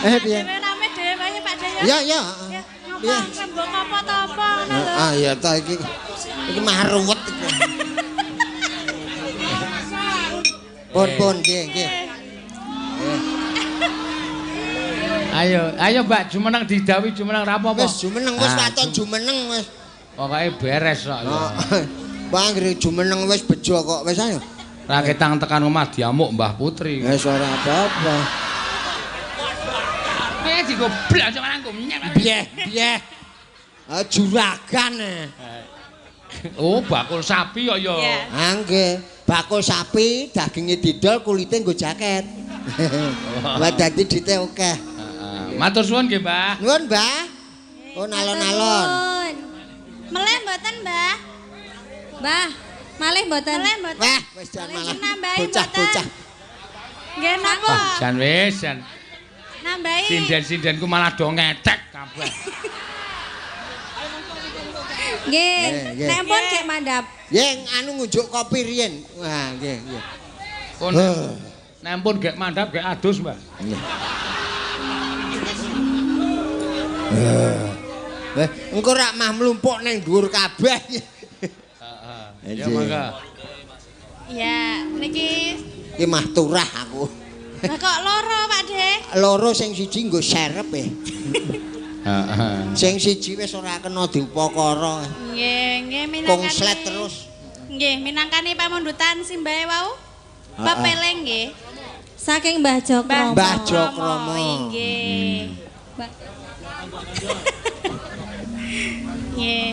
Eh piye? Dhewe rame dhewe wae Pak De ya. Ya ya. Ya, Piye? ngopo rembug apa ta apa ngono lho. Ah ya ta iki. Iki mah ruwet iki. Pun pun nggih nggih. Ayo, ayo Mbak jumeneng didhawuhi jumeneng ra apa-apa. Wis jumeneng wis Ah, waton jumeneng wis. Pokoke beres kok ya. Wah anggere jumeneng wis bejo kok wis ayo. Ra ketang tekan omah diamuk Mbah Putri. Wis ora apa-apa. Kowe digoblok aja marangku. Bieh, bieh. Ah juragan. Oh, bakul sapi kok ya. Iya. Ah nggih, bakul sapi daginge didol kulite nggo jaket. Wah dadi dite akeh. Heeh. Matur suwun nggih, Mbah. Nuwun, Mbah. Oh alon-alon. Meleh mboten, Mbah? Mbah, malih mboten. Meleh mboten? Wah, wis jan malah Nambahi bocah-bocah. Nggih napa? Wah, jan wis jan. Nambahi. Sinden-sindenku malah do ngetek kabeh. Nggih. Nggih, nggih. Nek pun gek mandap. Yen anu ngunjuk kopi riyen. Wah, nggih, nggih. Pun nempun gek mandap gek adus, Mbah. Nggih. Eh, engko rak mah mlumpuk ning dhuwur kabeh. Heeh. Ya mangga. Ya, niki Iki mah turah aku. lah kok loro Pak De? Loro sing siji nggo serep e. Heeh. Sing siji wis ora kena diupakara. Nggih, nggih minangkani. Konslet terus. Nggih, minangkani pamundutan simbahe wau. Heeh. Pepeling nggih. Saking Mbah Jokromo. Mbah Jokromo. Nggih. Mbah. Nggih.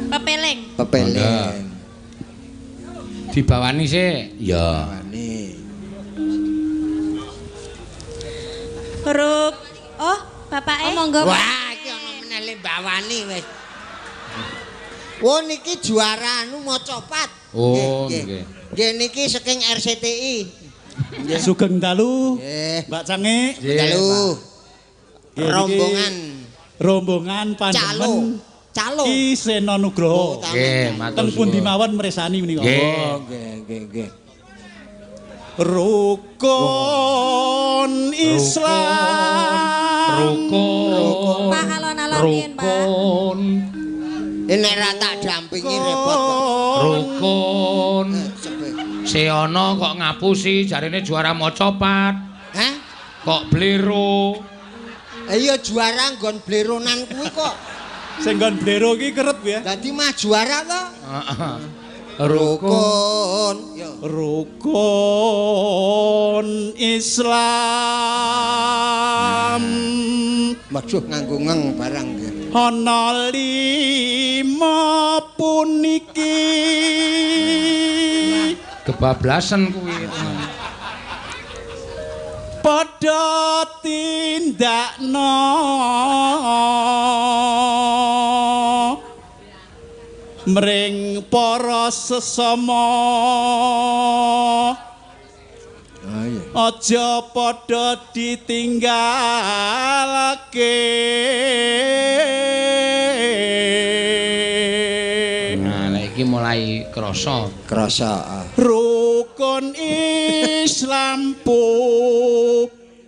Pepeling. Pepeling. Dibawani sik. Ya. Bawani. Huruf Oh, bapake. Oh, monggo. Pak. Wah, iki ana meneh le bawani wis. Wo niki juara anu macapat. Oh, nggih. Nggih niki saking RCTI. Nggih. Sugeng dalu, Nggih. Mbak Cange. Nggih, Dalu. Nggih, niki Rombongan Rombongan calo. pandemen Calo. Ki Seno Nugroho. Oh, Nggih, matur Teng pundi suwun. mawon mresani menika. Nggih. Oh, nggih, nggih, nggih. Rukun Islam. Rukun. Pak alon-alon riyen, Pak. Rukun. Ini nek ra tak dampingi repot kok. Rukun. Eh, sepe. Seana kok ngapusi jarine juara macapat. Hah? Kok blero. Eh, iya juara nggon bleronan kuwi kok. Sing nggon blero ki kerep ya. Dadi mah juara to. Heeh. Rukun. Rukun. Yo. Rukun Islam. Waduh nganggo ngeng barang nggih. Ana lima puniki. Kebablasan kuwi. Padha tindakno mring para sesama. Ah iya. Aja padha ditinggalake. Nah, nek iki mulai krasa. Krasa. Ah. Rukun Islam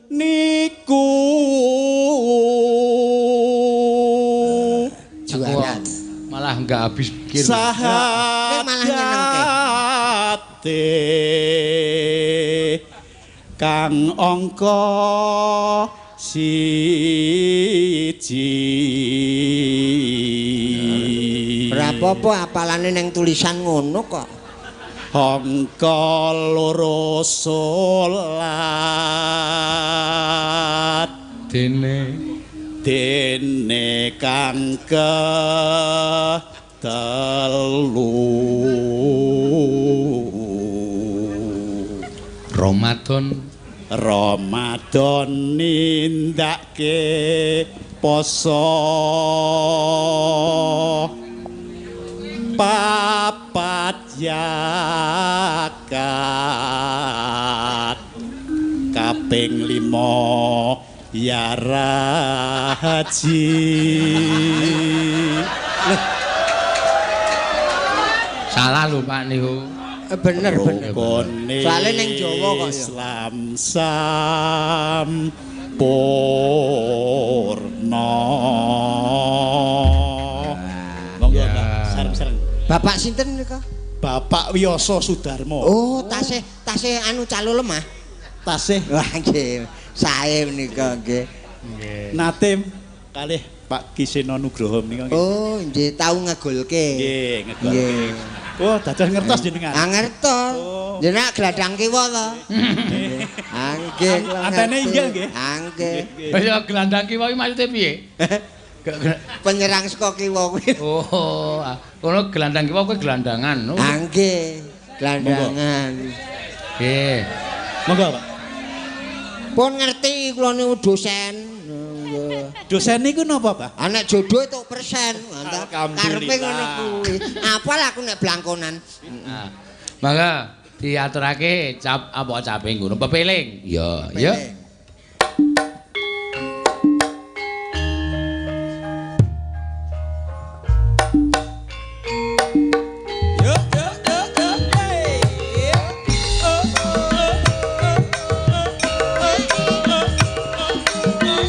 niku Juara. Malah enggak habis pikir. Kowe malah nyenengke. Sahadate kang angka siji. Ora apa-apa apalane ning tulisan ngono kok. Angka loro salat Dene dene kang ketelu. Ramadan Ramadan nindake poso papat yakat kaping 5 yara haji. Salah lho Pak niku. Bener bener. Rukune Soale ning Jawa kok ya. Islam sam Paripurna. Monggo Mbak, sareng-sareng. Bapak sinten nika? Bapak Wiyoso Sudarmo. Oh, tasih tasih anu calo lemah. Tasih Wah nggih, sae menika nggih. Nggih. nate kalih Pak Kiseno Nugroho menika nggih. Oh, nggih tau ngegolke. Nggih, ngegolke. Nggih. Oh, dados ngertos jenengan. Ah ngertos. Oh. Jenengan gladang kiwa to. Ah nggih, kula Antene ngerti. inggil nggih. Ah nggih. Ya gelandang kiwa iki maksude piye? Penyerang saka kiwa kuwi. Oh, kono gelandang kiwa kuwi gelandangan. Oh. Ah nggih, gelandangan. Nggih. Monggo, Pak. Pun ngerti kula niku dosen. Nggih. Dosen niku napa, Pak? Anak jodoh itu persen. Karepe Alhamdulillah. ngono kuwi. Apal aku nek blangkonan. Ah. Mangga diaturake cap apa cape ngono pepeling. Ya, ya. Yo yo yo yo. Hey. Oh, oh, oh, oh, oh, oh, oh.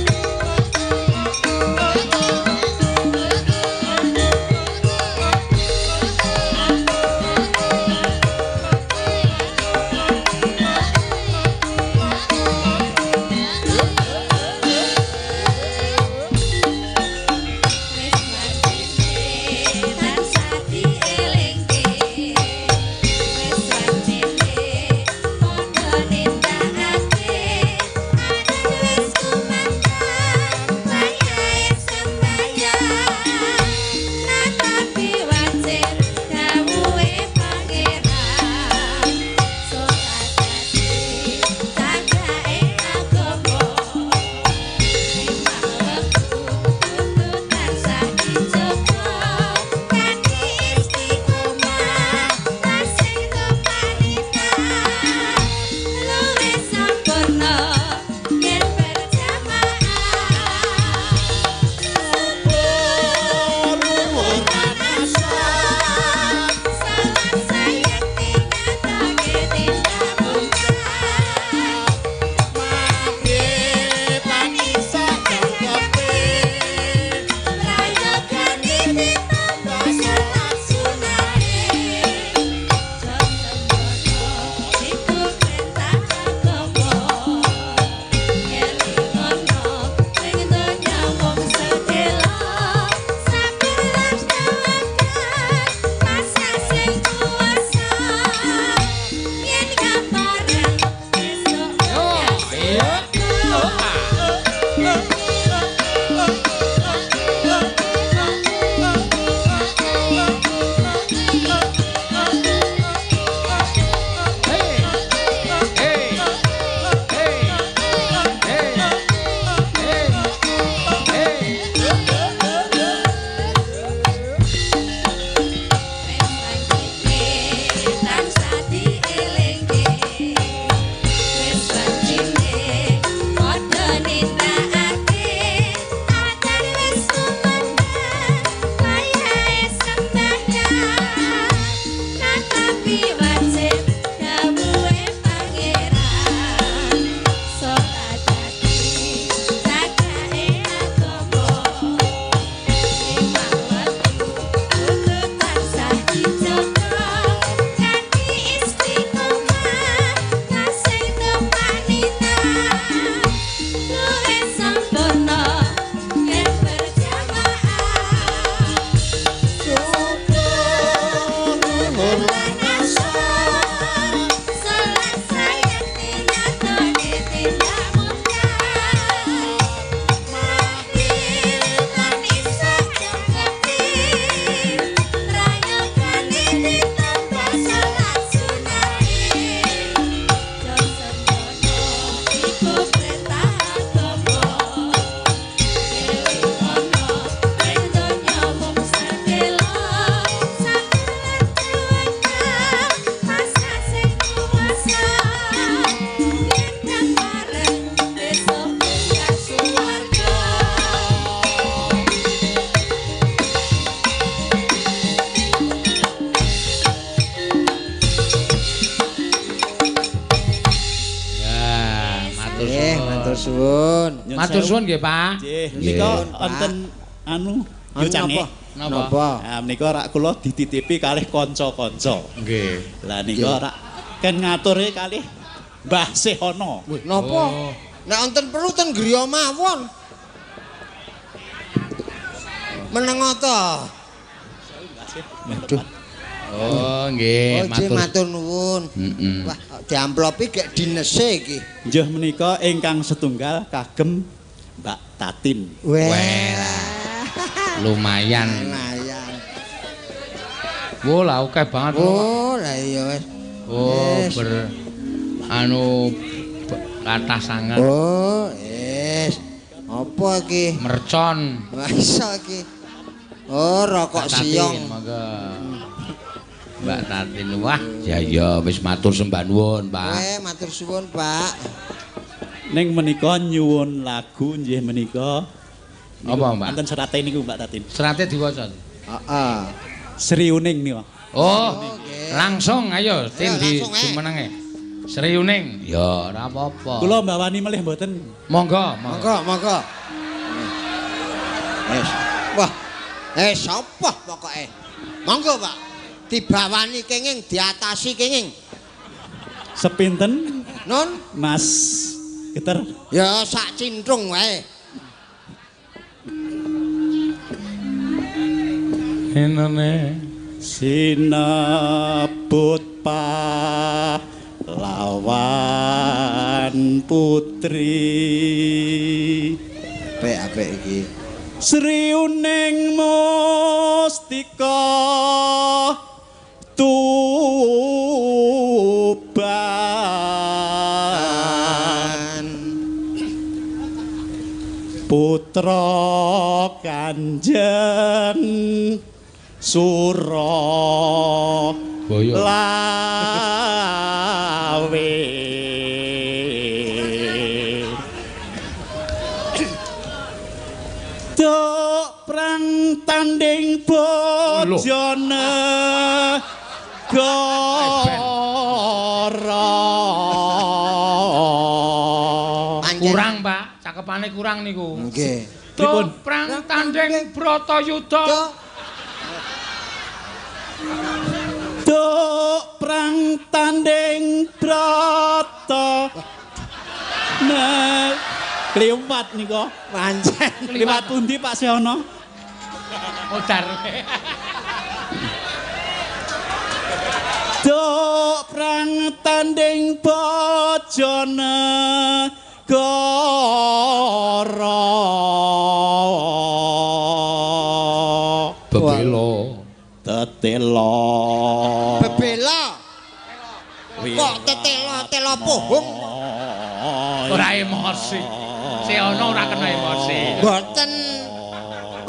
Matur Nggih, suwun. matur suwun. Matur suwun nggih, Pak. Nggih, menika wonten anu yo cange. Napa? Napa? Nah, menika rak kula dititipi kalih kanca-kanca. Nggih. Lah nika rak ken ngature kalih Mbah Sehono. Napa? Oh. Nek wonten perlu ten griya mawon. Meneng ta? Aduh. Oh, nggih, Oh, nggih, matur. matur nuwun. Heeh. Wah, diamplopi gek dinese iki. Nggih menika ingkang setunggal kagem Mbak Tatin. Weh. Lumayan. Lumayan. Wo, lah akeh banget. Oh, lah iya wis. Oh, Wis. ber anu kathah sanget. Oh, wis. Apa iki? Mercon. Wah, iso iki. Oh, rokok Mbak Tatin, siong. Monggo. Mbak Tatin, wah, ya ya wis matur sembah nuwun, Pak. Weh, matur suwun, Pak. Ning menika nyuwun lagu nggih menika. Apa, Mbak? Wonten serate niku Mbak Tatin. Serate diwaca. Heeh. Sri Uning niku. Oh, nggih. langsung ayo tin di langsung, eh. jumenenge. Sri Uning. Ya, ora apa-apa. Kula mbawani melih mboten. Monggo, monggo. Monggo, monggo. Wes. Wah. Eh, sapa pokoke? Monggo, Pak. Dibawani kenging, diatasi kenging. Sepinten Nun, Mas Geter? ya sak cintrung wae. Enene. Sinebut pahlawan putri. Apik apik iki. Sri Uning Mustika Tuban Putra Kanjeng Sura Boyo. Lawe. Dok prang tanding bojone gora. Pancen. Kurang, Pak. Cakepane kurang niku. Nggih. Pripun? Dok prang tanding Bratayuda. Dok. Dok prang tanding brata. Nah, kliwat nika. Pancen. Kliwat pundi Pak Sehono? Modar. Dok prang tanding bojone gora. Bebelo. Tetelo. Bebela. Kok tetela-tela pohong? Ora emosi. Sehono ora kena emosi. Mboten.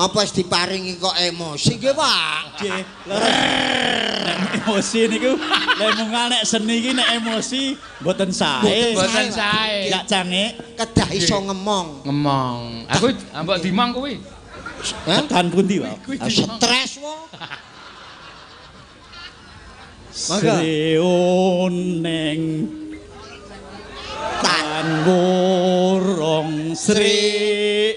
Apa wis diparingi kok emosi nggih, Pak? Nggih, leres. Nek emosi niku lek mungal nek seni iki nek emosi mboten sae. Mboten sae. Gak cange Kedah iso ngemong. Ngemong. Aku mbok dimong kuwi. Hah? tekan pundi, Pak? Kuwi dimong. Stres wo. Mangga. Sri Uning Tan. tan wurung Sri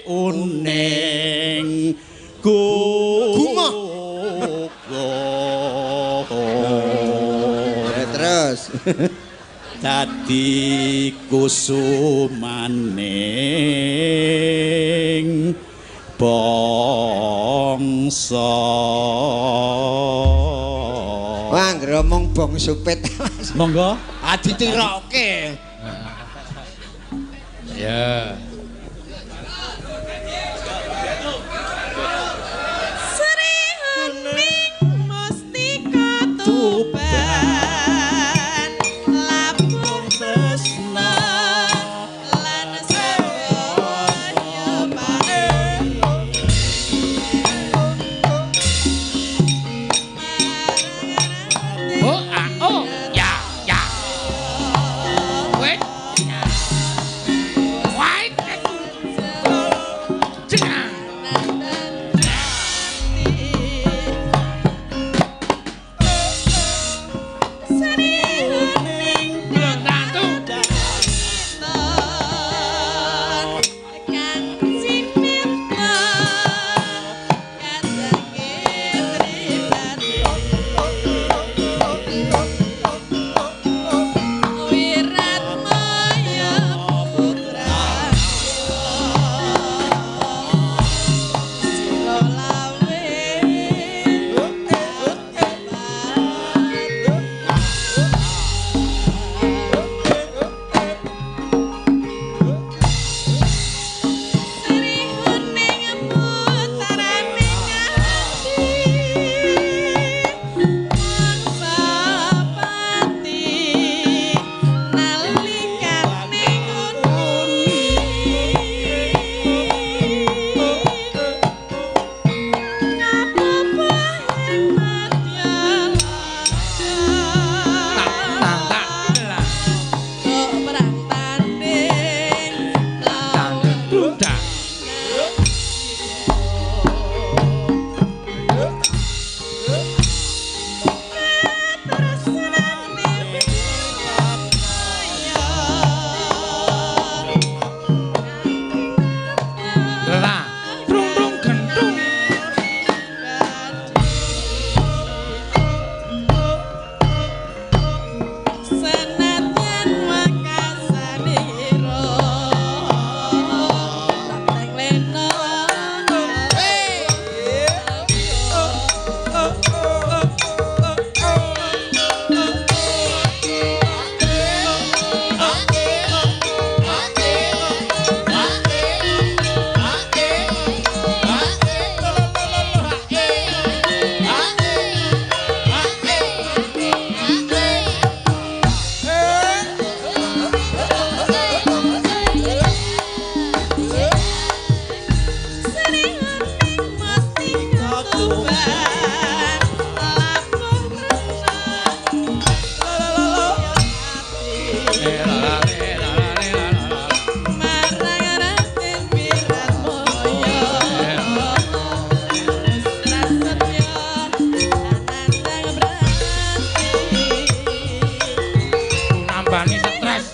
Uning Gumoh. Gugur. Ya, terus. Dadi kusumaning bangsa. Wah, ngromong bong supit. Monggo. Ah ditiroke. Ya. Sri Huning Mustika Tuban labuh tresna lan sawonya paring. Oh, ah, oh, ya, ya. Wait. Wait. Marang Raden Wiratmoyo Prasetyo Anandang Brati Nambani stres.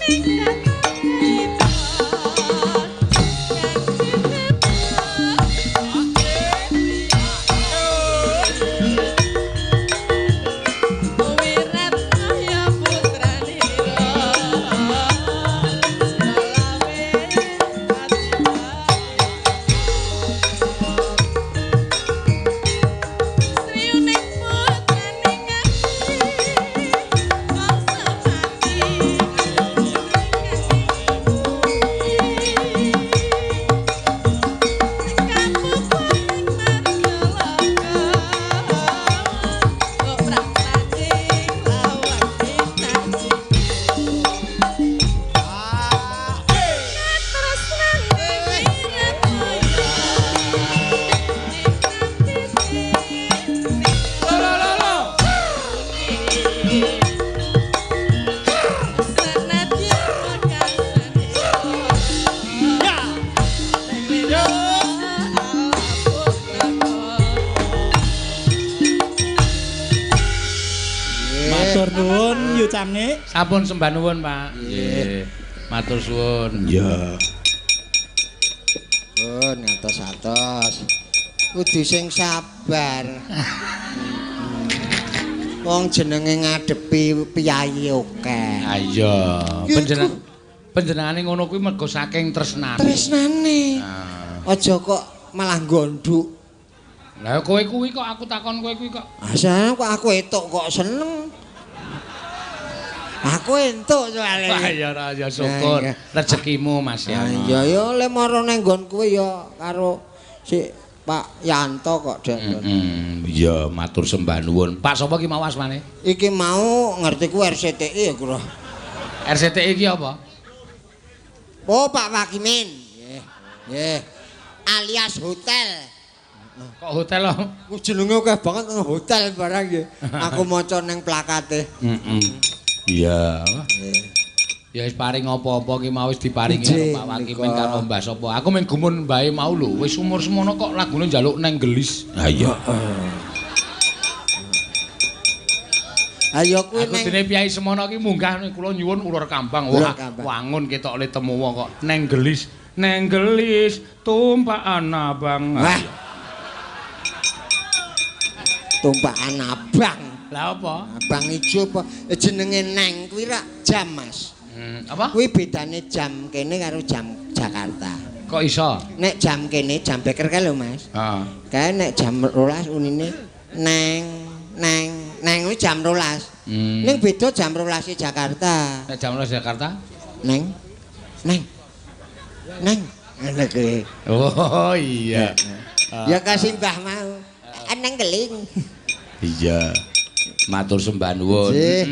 Matur nuwun Yu Cange. Sampun sembah nuwun, Pak. Nggih. Matur suwun. Iya. Pun atos-atos. Kudu sing sabar. Wong jenenge ngadepi piyayi akeh. Ha iya, panjenengane ngono kuwi mergo saking tresnane. Tresnane. Ah. Aja kok malah gonduk. Lah kowe kuwi kok aku takon kowe kuwi kok. Asal kok aku entuk kok seneng. Aku entuk soalnya. Wah ya ora ya syukur Nah, iya. rezekimu Mas Ah, ya. iya ya le mara nang nggon kuwi ya karo si Pak Yanto kok Dek. Iya matur sembah nuwun. Pak sapa ki mau asmane? Iki mau ngerti ku RCTI ya kira. RCTI iki apa? Oh Pak Wakimin. Nggih. Nggih. Alias hotel. Kok hotel kok? Ku jenenge akeh banget nang hotel barang nggih. Aku maca ning plakate. Heeh. Iya. Ya wis paring apa-apa ki mau wis diparingi karo Pak Wakimin karo Mbah sapa. Aku mung gumun mbahe mau lho, wis umur semono kok lagune njaluk neng gelis. Ha iya. Ayo kuwi Aku dene piyai semono ki munggah kula nyuwun ulur kambang. Ulur Wah, kambang. wangun ketok le temu wong kok neng gelis. Neng gelis tumpakan abang. Wah. Tumpakan abang. Lah apa? Abang ijo apa jenenge neng kuwi rak jam, Mas. Apa? Kuwi bedane jam kene karo jam Jakarta. Kok iso? Nek jam kene jam beker kae lho, Mas. Heeh. Kae nek jam 12 unine neng neng neng kuwi jam 12. Ning beda jam 12 Jakarta. Nek jam 12 Jakarta? Neng neng neng ngono kuwi. Oh iya. Ya kasih mbah mau. Neng keling. Iya. Matur sembah nuwun. Nggih.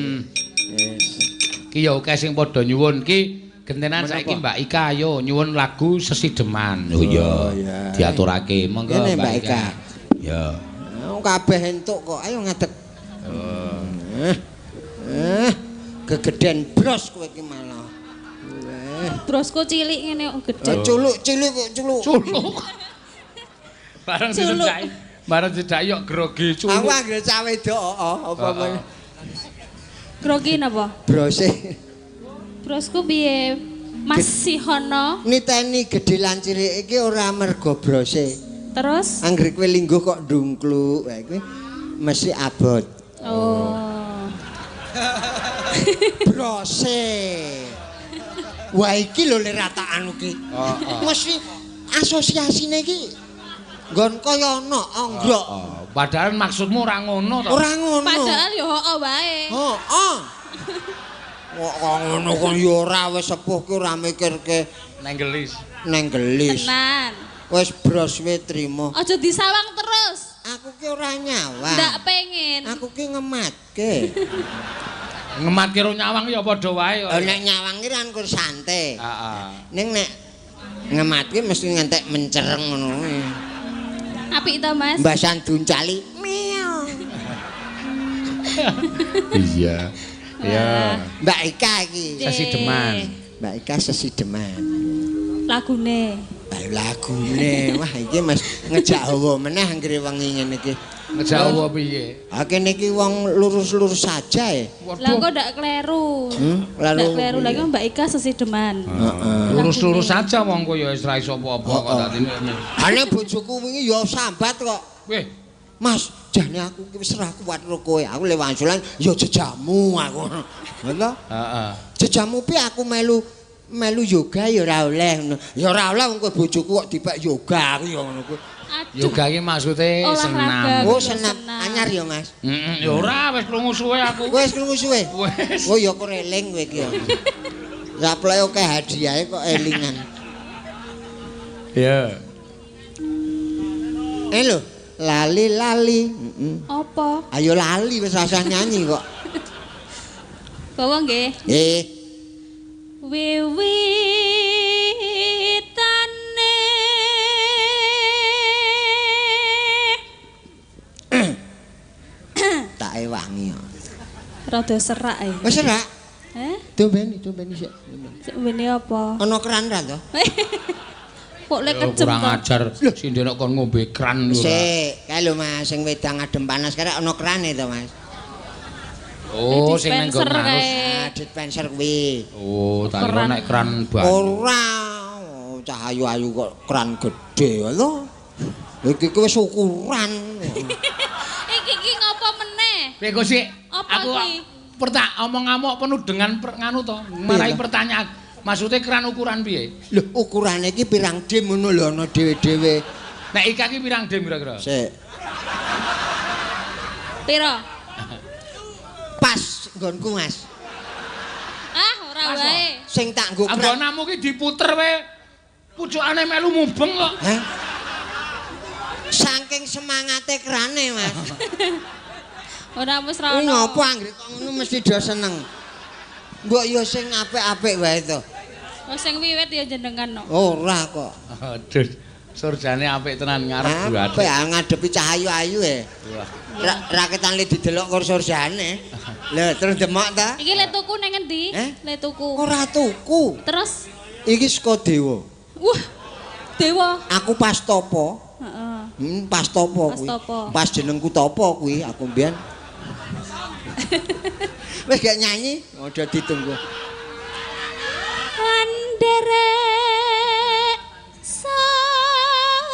Ki ya akeh sing padha nyuwun ki gentenan saiki Mbak Ika ayo nyuwun lagu Sesideman. Oh iya. Diaturake monggo Ngene, Mbak Ika. Ya. Oh, kabeh entuk kok. Ayo ngadeg. Oh. Gegeden bros kowe iki malah. Brosku cilik ngene kok gedhe. Culuk cilik kok culuk. Culuk. Bareng Culuk. dicedhaki, bareng dicedhaki yo grogi Aku culuk. anggere cah wedok heeh apa Heeh. Grogi napa? Brose. Brosku piye? Mas Sihono. Niteni gedhe lan cilik iki ora mergo brose. Terus? Anggere kowe lingguh kok ndungkluk, wae kuwi mesti abot. Oh. Brose. Wah iki lho le ratakan iki. Heeh. Mesti asosiasine iki nggon kaya ana anggrok. Oh, padahal maksudmu ora ngono to. Ora ngono. Padahal yo heeh wae. Heeh. Kok kok ngono kok ya ora wis sepuh ki ora mikirke Neng gelis. neng gelis. Tenan. Wis bros we trimo. Aja disawang terus. Aku ki ora nyawang. Ndak pengen. Aku ki ngematke. Ngematke ro nyawang ya padha wae kok. Lah nek nyawang ki kan kur santai. Heeh. Ning nek ngematke mesti ngantek mencereng ngono kuwi. Apik to, Mas? Mbasan duncali. Meow. Iya. Iya. Mbak Ika iki. Sesideman. Mbak Ika sesideman. Lagune. Lah lagune, wah iki Mas ngejak hawa meneh anggere wengi ngene iki. Ngejak hawa piye? Ha kene iki wong lurus-lurus saja ya. Lah kok ndak kleru. Lalu Ndak kleru lagi Mbak Ika sesideman. Heeh. Lurus-lurus saja wong kowe ya wis ra iso apa-apa kok dadine. Ane bojoku wingi ya sambat kok. Weh, Mas, jane aku ki wis ora kuat karo kowe. Aku le wangsulan ya jejamu aku. Lha, heeh. jejamu pi aku melu melu yoga ya ora oleh ngono. Ya ora oleh wong kowe bojoku kok dipek yoga aku ya ngono kuwi. Aduh. Yoga iki maksude Olahraga. senam. Oh, senam Senam. anyar ya, Mas. Heeh, ya ora wis krungu suwe aku. Kowe wis krungu suwe? Wis. Oh ya kok eling kowe iki ya. Sapleke akeh hadiahe kok elingan. Iya. Eh lho, lali-lali. Heeh. Apa? Ayo lali wis rasah nyanyi kok. Bawa nggih. Eh, Wiwitane tak ewangi. rada serak e. Wis ora? Eh? Dombeni, dombeni sik. Sik mbene apa? Ana keran ra to? Kok lek Ya, kejem kurang to? ajar sindene kon ngombe kran lho. ora. Sik, kae lho Mas, sing wedang adem panas karek ana kerane to, Mas. Oh, sing nang nggon Dispenser ngarus. kae. Ah, dispenser kuwi. Oh, tak kira Keran. nek kran banyu. Ora, oh, cah ayu-ayu kok keran gedhe lho. Iki ki wis ukuran. Iki iki ngopo meneh? Piye kok sik? Apa Aku iki? omong ngamuk penuh dengan nganu to, marai pertanyaan. Maksudnya keran ukuran piye? Lho, ukurane iki pirang dim ngono lho ana dhewe-dhewe. Nek Ika ki pirang dim kira-kira? Sik, Piro? pas nggonku, Mas. Ah, ora Pas, wae. Sing tak nggo keran. Anggonamu ki diputer wae. Pucukane melu mubeng kok. Hah? Saking semangate kerane, Mas. Ora wis ra Kuwi ono. ngopo anggere kok ngono mesti do seneng. Mbok ya sing apik-apik wae to. Oh, sing wiwit ya jenengan no. Ora kok. Aduh, surjane apik tenan ngarep Apik ah, ngadepi cah ayu-ayu e. Wah. Raketan le didelok karo surjane. Lho, terus demok ta? Iki le tuku nang endi? Eh? Le tuku. Ora tuku. Terus Iki saka dewa. wah, dewa. Aku pas topo. Heeh. Pas topo Pas kuwi. topo. Pas jenengku topo kuwi aku mbiyen. Wis gak nyanyi, udah ditunggu. Anderek sang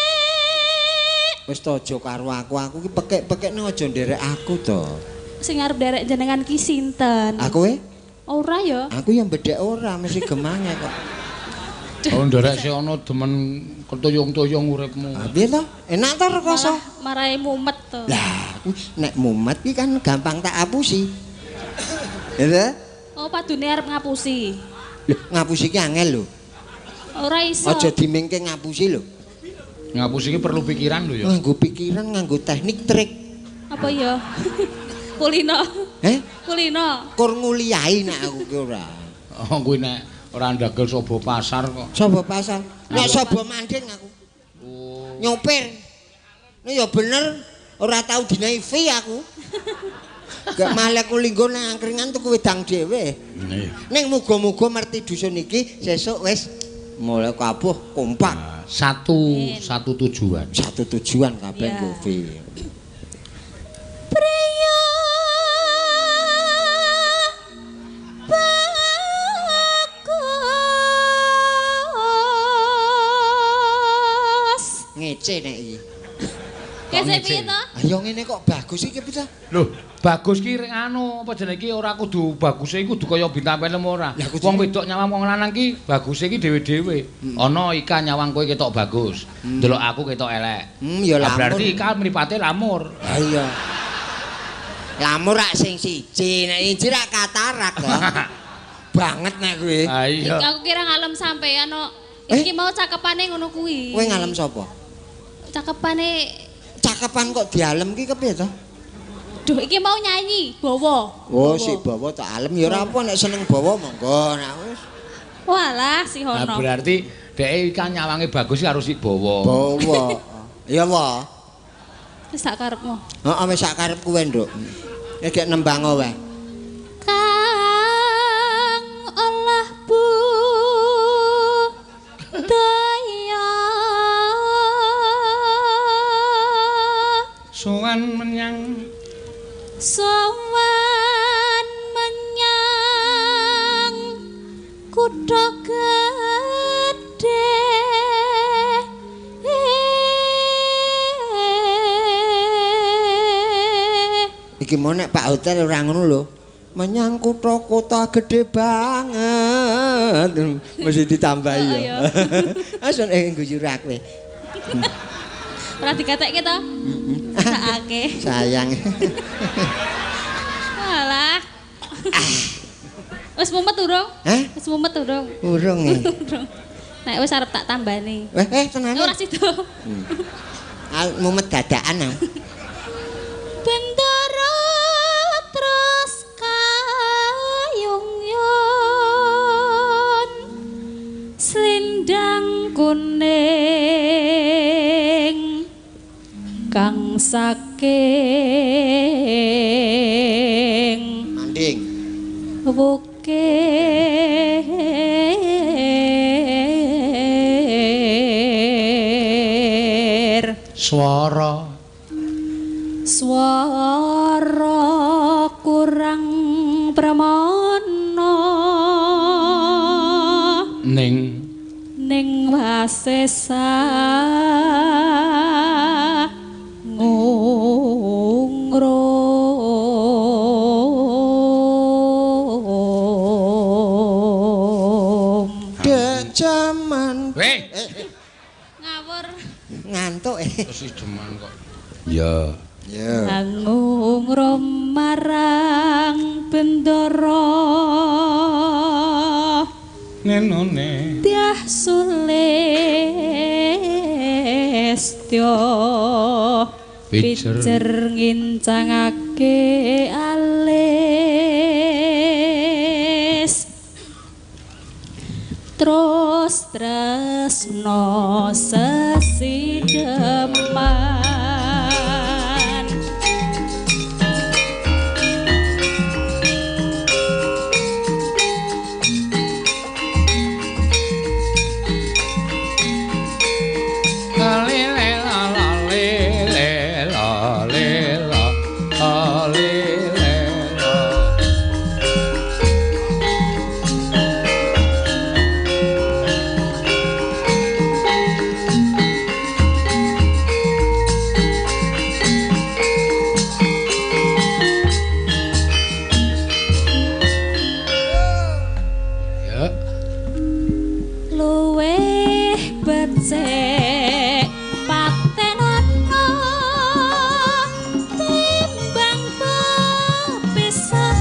pekik. Wis to aja karo aku, aku ki pekek-pekekne aja nderek aku to. Sing arep nderek jenengan ki sinten? Aku e, Ora ya. aku yang bedhek ora mesti gemange kok. Oh, nderek sik ana demen ketuyung-tuyung uripmu. Ah, piye to? Enak to rekoso? Malah marai mumet to. Lah, aku nek mumet ki kan gampang tak apusi. Ya ta? Oh, padune arep ngapusi. Lho, ngapusi ki angel lho. Ora iso. Aja dimingke ngapusi lho. Ngapusi ki perlu pikiran lho ya. Nganggo pikiran, nganggo teknik, trik. Apa ya? Kulino. Eh, Kulino. kur nguliahi nek aku ki ora. Oh, kuwi nek ora ndagel sobo pasar kok. Sapa pasar? Nek sapa manding aku. Oh. Nyopir. Nek ya bener ora tau dinai fee aku. Gak malah aku linggo nang angkringan tuku wedang dhewe. Iya. Ning muga-muga merti dusun iki sesuk wis mulai kabuh kompak. Nah, satu tujuan. Satu tujuan kabeh Iya. nggo fee. Priya bagus. Ngece nek iki. Kese ngece? piye to? Ayo ngene kok bagus iki piye ta? Loh, bagus ki rek anu apa jenenge iki ora kudu baguse iki kudu kaya bintang film ora. Lah, kudu- Wong wedok nyawang wong lanang ki baguse ki dhewe-dhewe. Ana Ika nyawang kowe ketok bagus, ndelok aku ketok elek. Ya Lah, lamur. berarti Ika mripate lamur. Ha iya. Lamur rak sing siji, nek siji rak katarak to. Banget nek kuwi. Ah iya. Aku kira ngalem sampean kok. Eh? Iki mau cakepane ngono kuwi. Kowe ngalem sapa? Cakepane Cakepan kok dialem ki kepiye to? Duh, iki mau nyanyi, bawa. Oh, si bawa tak alem ya ora apa nek seneng bawa monggo nek wis. Walah, si Nah, Hono. berarti dhek Ika nyawange bagus karo si Bawa. Bawa. Ya wae. Wis sak karepmu. Heeh, wis sak karepku wae, Nduk. Nek gek nembang wae. Kang olah budaya Sowan menyang sowan menyang kutha gedhe. Iki mau nek Pak Hotel ora ngono lho. Menyang kutha-kutha gede banget. Mesti ditambahi ya. Asun guyu ra kowe. Ora dikatekke to? Sakake. Sayang. Alah. Wis mumet urung? Hah? Wis mumet urung? Urung e. Urung. Nek wis arep tak tambani. Tenane. Ora sida. Mumet dadakan. Bendara terus kayung yon selendang kuning kang saking manding wukir swara swara kurang pramana ning ning wasesa ngungrum. Dek jaman weh ngawur ngantuk wis deman kok. Ya. Ya. Ngungrum marang bendara nenone Dyah Sulistya Pijer. pijer ngincangake alis terus tresno sesideman. Ya. Luwih becik patenana timbang pepisahan.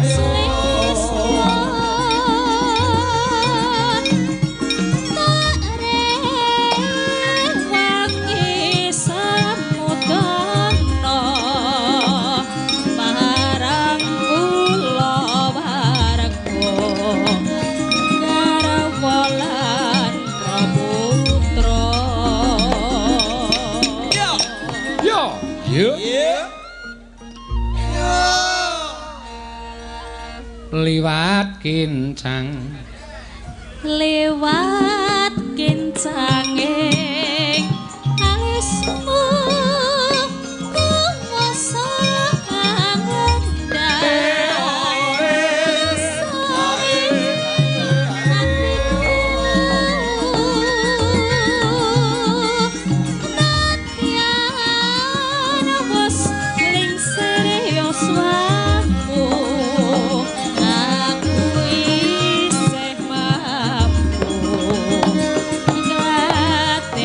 Sulistya tak rewangi samudana marang kula warga garwa lan putra. Yo. Yo. Liwat kincang Lewat kincanging alismu kuwasa angendang atiku nadyan wis lingsir yuswamu aku isih mampu ngladeni.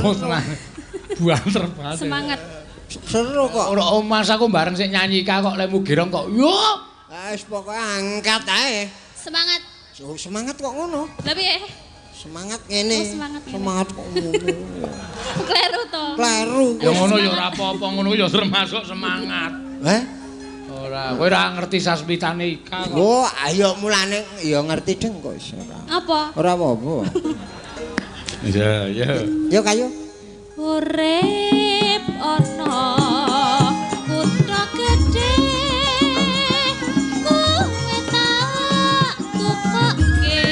Oh, tenan. Buanter banget. Semangat. Seru kok. Ora oh, Mas aku bareng sik nyanyi Ika kok lemu gerong kok. Yo. Wis pokoke angkat ae. Semangat. Oh, semangat kok ngono. Lah piye? Semangat ngene. Oh, semangat ngene. Semangat kok ngono. Kleru to. Kleru. Ya ngono ya ora apa-apa ngono ya termasuk semangat. Heh? Ora, kowe ora ngerti sasmitane Ika kok. Oh, ayo mulane ya ngerti deng kok iso ora. Apa? Ora apa-apa. Iya, iya. Yo kayo. Urip ana kutha gedhe kowe tak tukokke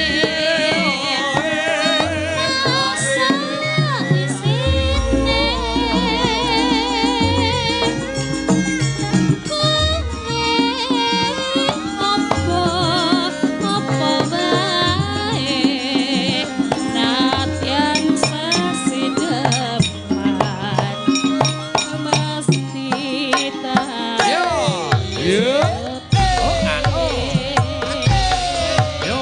masa isine kowe apa apa wae nadyan sesideman mesti tak Yo. Yo. Oh, ah, oh. Yo.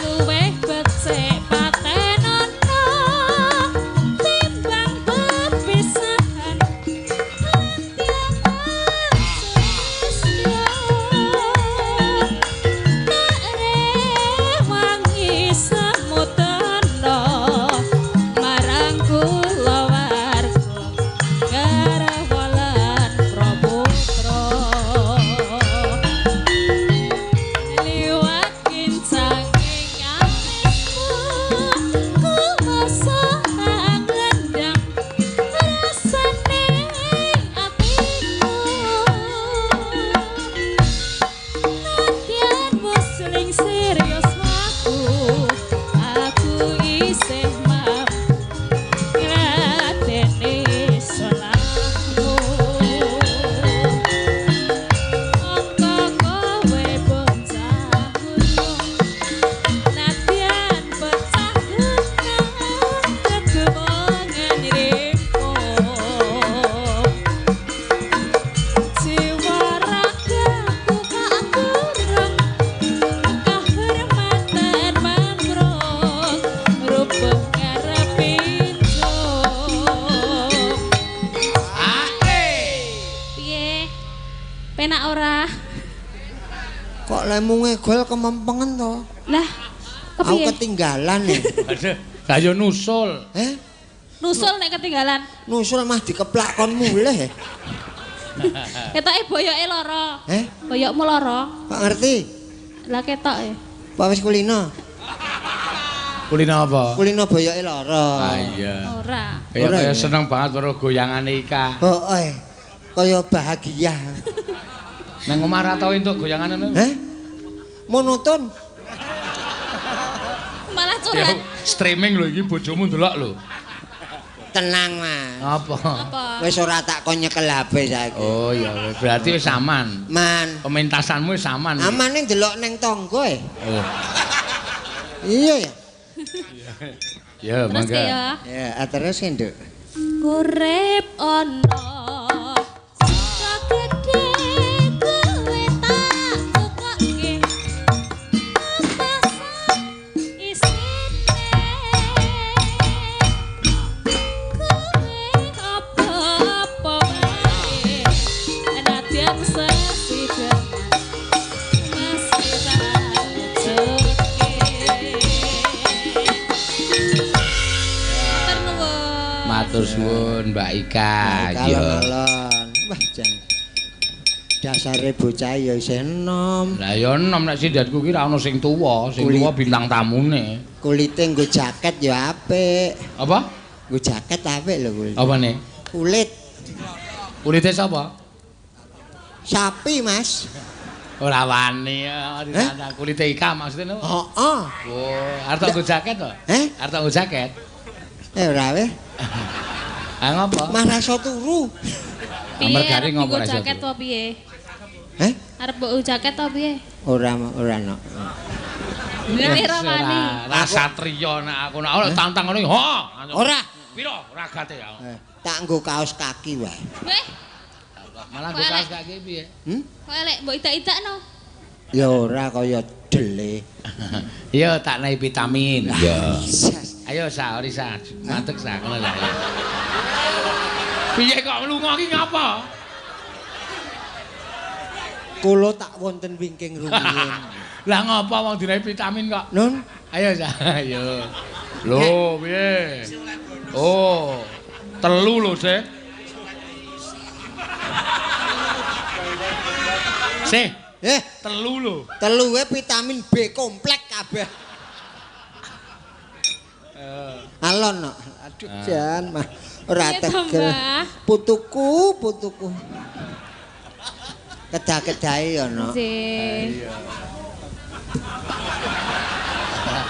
Luwih becik patenono timbang pepisahan tak rewangi samudana marang kulawarga garwa lan praputra liwat kincanging atiku kuwasa ngendang rasane atiku nadyan musling serius aku aku isih mampu ngladeni salahmu. Monggo kowe bocah gunung nadyan pecah genah kegemongan rimo jiwa ragaku kakurang kahormatan mamrong rupeng ngarepin jong. Piye? Penak ora? Kok lemu ngegol kemempengen to? Lah, Aku kepiye? ketinggalan ya. Aduh, lah yo nusul. Eh? Nusul nek ketinggalan. Nusul mah dikeplak kon mulih. Ketoke boyoke lara. Eh? Boyokmu lara. Kok ngerti? Lah ketoke. Pak wis kulino. Kulino apa? Kulino boyoke lara. Ah iya. Ora. Kaya Ora kaya ya? seneng banget karo goyangane Ika. Heeh. Kaya bahagia. Nang omah ra tau entuk goyangane ngono. Heh? Monoton. Malah Ya, curhat. streaming lho iki bojomu ndelok lho. Tenang, Mas. Apa? Apa? Wis ora tak kon nyekel HP saiki. Oh iya, berarti wis aman. Man. Pementasanmu wis aman. Amane ndelok neng tangga e. Oh. Iya ya. Ya, Terus mangga. ke ya. Ya, terus Nduk. Urip ana kutha gedhe kowe tak tukokke petasan isine kowe apa-apa wae nadyan sesideman masih tak joke. Matur nuwun. Matur suwun Mbak Ika. Iya. Alon-alon. Wah, jan. Dasare bocah ya isih enom. Lah ya enom nek sindanku ki ra ono sing tuwa, sing Kulit. tuwa bintang tamune. Kulite nggo jaket ya apik. Apa? Nggo jaket apik lho kulit. Apa nih? Kulit Kulite sapa? sapi, Mas. Ora wani ya, ditantang. Kulite Ika maksudnya nopo? Heeh. Oh, arep tak nggo jaket to? Eh? Arep tak nggo jaket. Eh ora weh. Ah ngopo? Mah ra iso turu. Piye Mergane arep ngopo nggo ra iso jaket turu? apa piye? Heh? Arep mbok jaket apa piye? Ora ora no. Piye Romani? Ora satriya nek aku nek ora tantang ngono iki. Ha. Ora. Piro ragate ya? Tak nggo kaos kaki wae. Weh, Malah nggo kaos kaki piye? Hmm? kok elek mbok idak-idakno. Ya ora kaya dele. Iya tak naik vitamin. Iya. Sas. Ayo sa, ori sa, mantek sa kono sa. Piye kok lunga ki ngapa? Kula tak wonten wingking rumiyin. Lah ngapa wong dinaik vitamin kok? Nun, Ayo sa, ayo. Lho, piye? Oh, telu lho, Sih. Sih, eh telu lho. telu wae vitamin B komplek kabeh. Alon no. Aduh jan mah ora Piye to, tegel. Mbah? Putuku, putuku. Kedah-kedahe ya no. Nggih.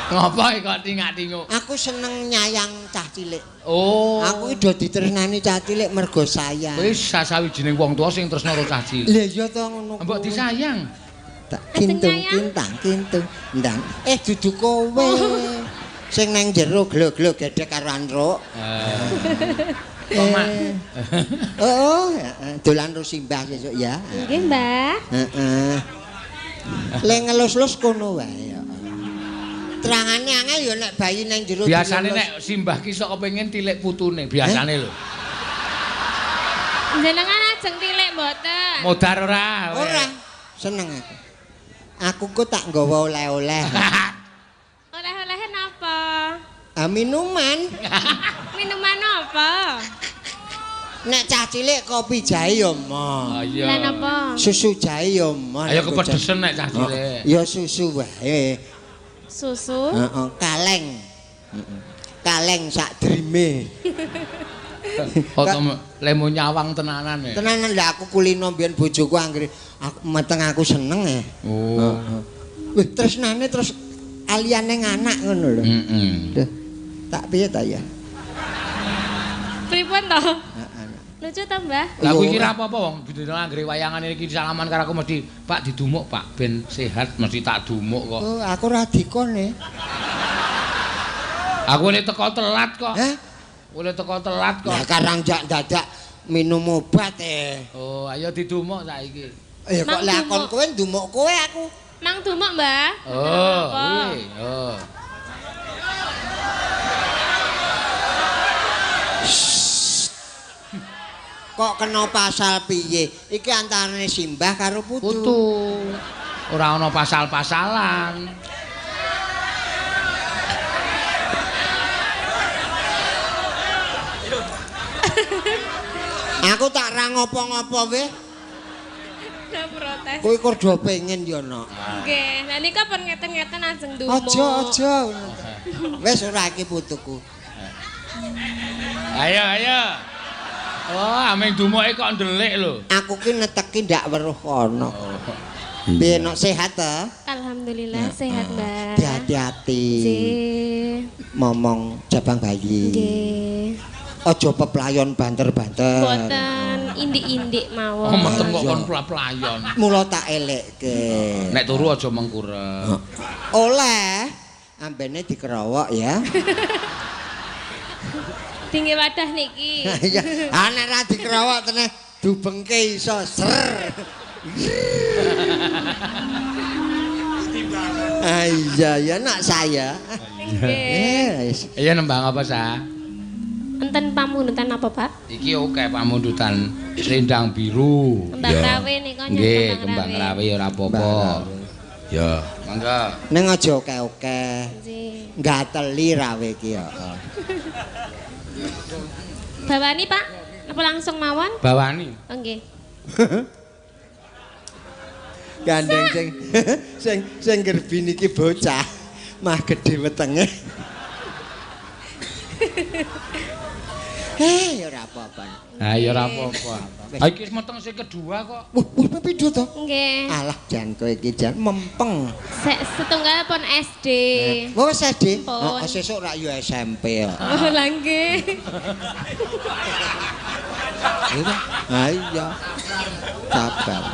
Ngapa kok tingak-tinguk? Aku seneng nyayang cah cilik. Oh. Aku iki do ditresnani cah cilik mergo sayang. Wis sasawijining wong tuwa sing tresna karo cah cilik. Lah iya to ngono. Mbok kuwi. disayang. Tak Ajeng kintung nyayang. kintang kintung ndang. Eh dudu kowe. Sing nang jero glo-glo gedhek karo antruk. Kok mak? Oh, dolan ro simbah sesuk ya. Nggih, Mbah. Heeh. Le ngelus-lus kono wae ya. Terangane angel ya nek bayi nang jero. Biasane dilelus. nek simbah ki sok kepengin tilik putune, biasane lho. Jenengan ajeng tilik mboten? Modar ora? Ora, seneng aku. Aku kok tak nggawa oleh-oleh. Oleh-olehe napa? Ah, minuman. Minuman apa? Nek cah cilik kopi jahe ya mo. Oh iya. Lah napa? Susu jahe ya mo. Ayo kepedesen nek cah cilik. Ya susu wae. Susu. Heeh, kaleng. Kaleng sak drime. Foto lemu nyawang tenanan ya. Tenanan lah aku kulino mbiyen bojoku anggere aku meteng aku seneng ya. Oh. Wih, tresnane terus aliyane anak ngono lho. Heeh. Duh, tak piye ta ya? Pripun to? Heeh. Lucu to, Mbah? Lah kuwi kira apa-apa wong dina anggere wayangan iki salaman karo aku mesti Pak didumuk Pak ben sehat mesti tak dumuk kok. Oh, aku ora dikon e. Aku oleh teko telat kok. Hah? Oleh teko telat kok. Lah karang jak dadak minum obat e. Oh, ayo didumuk saiki. Ya kok Mang lah kon dumuk. kowe ndumuk kowe aku. Mang dumuk, Mbah. Oh, Apa? kuwi. Oh. Kok kena pasal piye? Iki antarane simbah karo putu. Putu. Ora ana pasal-pasalan. Aku tak ra ngopo-ngopo weh. Lah protes. Kowe kok do pengen ya, Nok. Nggih, lah nika pun ngeten-ngeten ajeng dumuk. Aja, aja. Wis ora iki putuku. Ayo, ayo. Oh, ameng dumuke kok ndelik lho. Aku ki neteki ndak weruh kono. Piye Nok sehat ta? Alhamdulillah sehat, Mbah. Hati-hati. Nggih. Momong jabang bayi. Nggih. Aja peplayon banter-banter. Boten indik-indik mawon. Oh, meteng kok Iya. kon pla-playon. Mula tak elekke. Nek turu aja mengkurep. Oleh ambene dikerowok ya. Tinggi wadah niki. Iya, ah nek ra dikerowok teneh dubengke iso ser. Ah iya ya nak saya. Nggih. Eh, wis. Iya nembang apa, Sa? Enten pamundutan apa, Pak? Iki oke pamundutan selendang biru. Kembang rawe nika nyun Nggih, kembang rawe ya ora apa-apa. Kembang rawe. Ya, mangga. Ning aja oke-oke. Nggih. Gateli rawe iki ya. Bawani, Pak? Apa langsung mawon? Bawani. Oh, nggih. Gandeng sing sing sing gerbin iki bocah mah gedhe wetenge. Hei, ya ora apa-apa. Ha ya ora apa-apa. Wis. Ha iki wis meteng sing kedua kok. Wah, wah pindho to? Nggih. Alah jan kowe iki jan mempeng. Setunggal pun SD. Wah, wis SD. Pun. Oh, sesuk rak yo SMP kok. Oh, lah nggih. Ha iya. Sabar.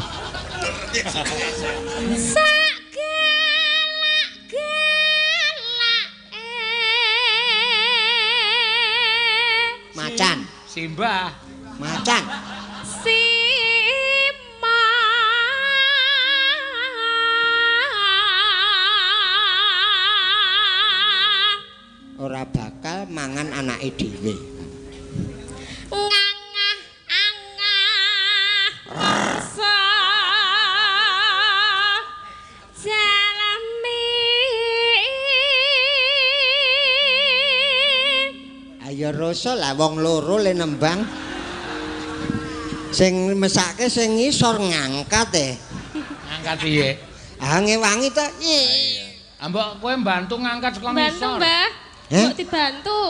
Sak galak-galake. Macan, Simbah. macan. Sima. Ora bakal mangan anake dhewe. Ngangah angah rasa jalami. Ayo rasa lah wong loro le nembang. Sing mesake sing ngisor ngangkat e. Ngangkat piye? Ah ngewangi to. Ah mbok kowe mbantu ngangkat saka Bantu, ngisor. Mbah. Heh? Mbok dibantu.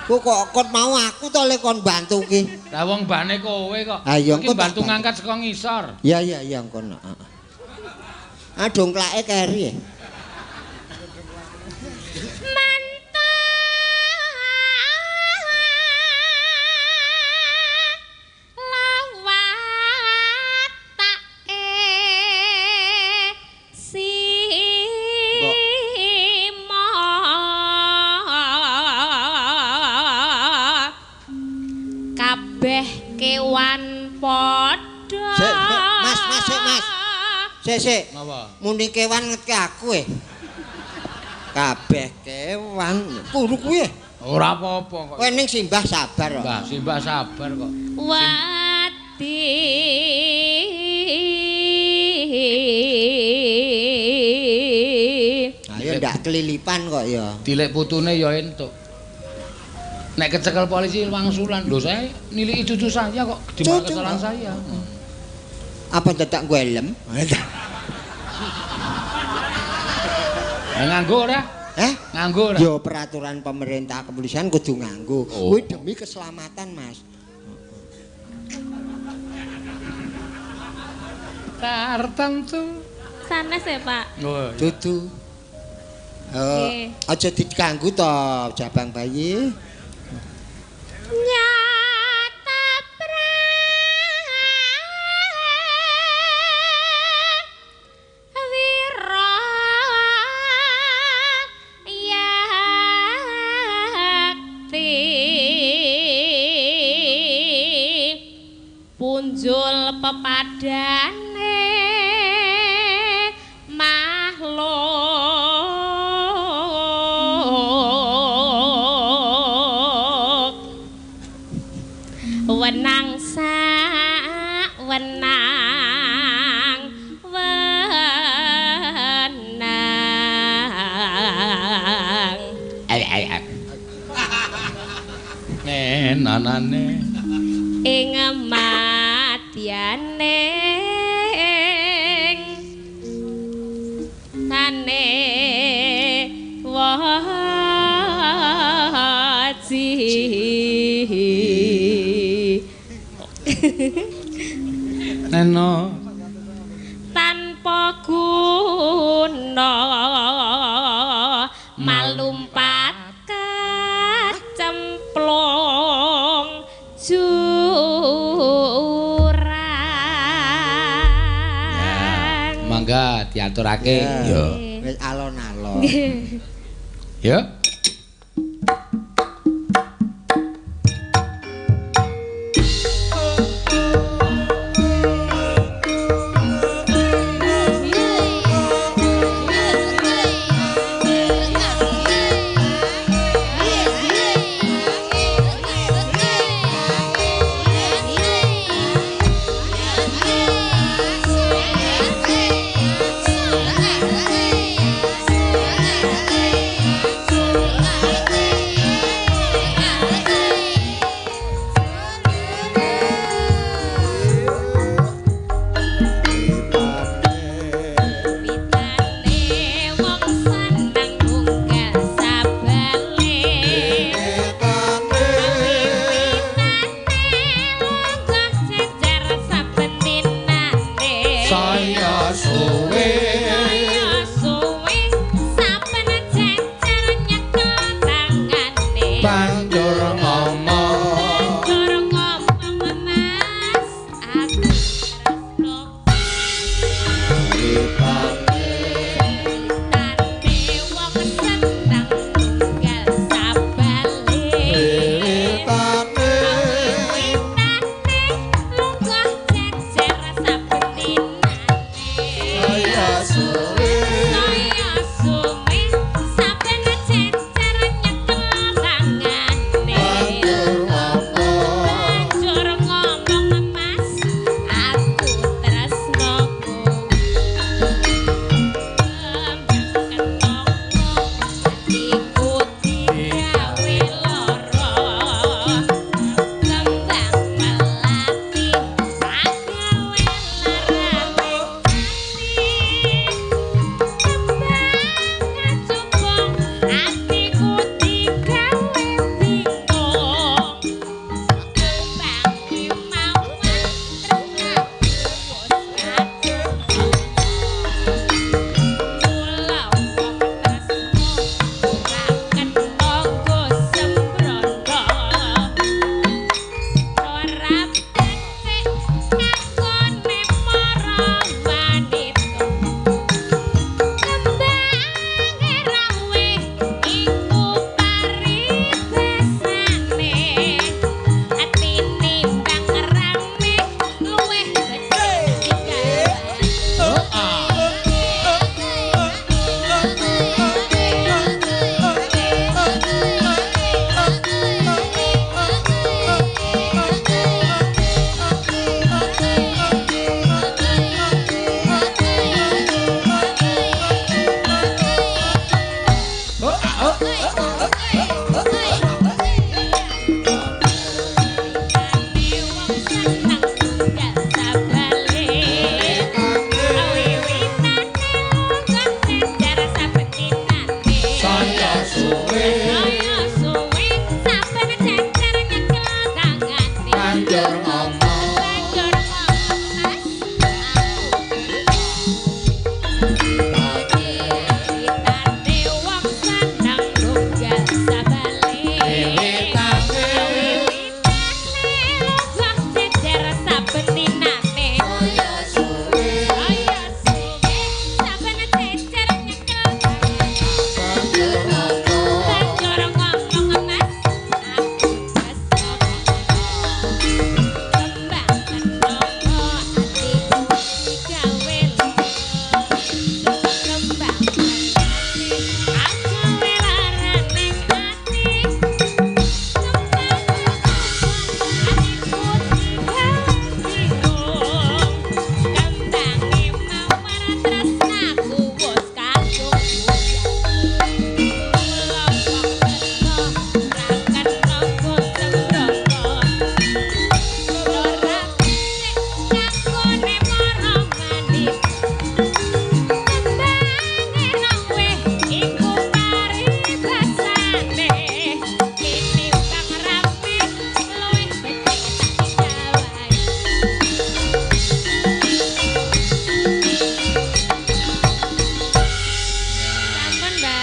Ku kok kon mau aku to le kon bantu ki. Lah wong mbane kowe kok. Ah, iya, Iki engko tak mbantu bantu. ngangkat saka ngisor. Ya ya ya kono. Heeh. Ah dongklake keri. Kabeh kewan padha. Sik, sik, Mas, mas, sik, Mas. Sik sik. Napa? Muni kewan ngetke aku e. Kabeh kewan turu kuwi. Ora apa-apa kok. Kowe ning simbah sabar kok. Mbah, simbah sabar kok. Wati. Ayo ndak kelilipan kok ya. Dilek putune ya entuk. Nek kecekel polisi wangsulan, lho saya niliki cucu saya kok di mana Cucu, kesalahan kok. saya. Apa dadak gue helm? Nganggo ora? Eh? Nganggo ora? Ya peraturan pemerintah kepolisian kudu nganggo. Oh. Kuwi demi keselamatan, Mas. Tartentu. Sanes ya, Pak. Oh, iya. Dudu. Nggih. Aja diganggu to, jabang bayi. Nyata prawira yakti punjul pepadane makhluk wenang sak wenang wenang. Ay ay ay. Nenanane. Ing madyane tane waji. Neno. Tanpa guna malumpat kecemplung jurang. Mangga diaturake. Ya. Wis alon-alon. Ya. Hey!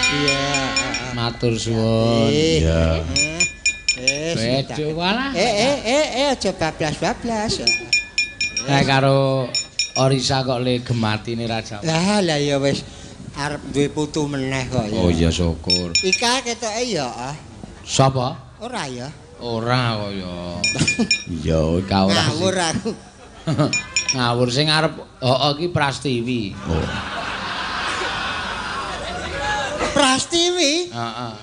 Iya. Matur suwun. Iya. Bedo walah. Aja bablas-bablas. Nek karo Orisa kok le gematine Raja. Lah lah ya wis arep duwe putu meneh kok ya. Oh iya syukur. Ika ketoke ya. Sapa? Ora ya. Ora kok ya. Iya, Ika ora. Ngawur aku. Ngawur sing arep heeh iki Prastiwi. Oh. Prastiwi? Heeh.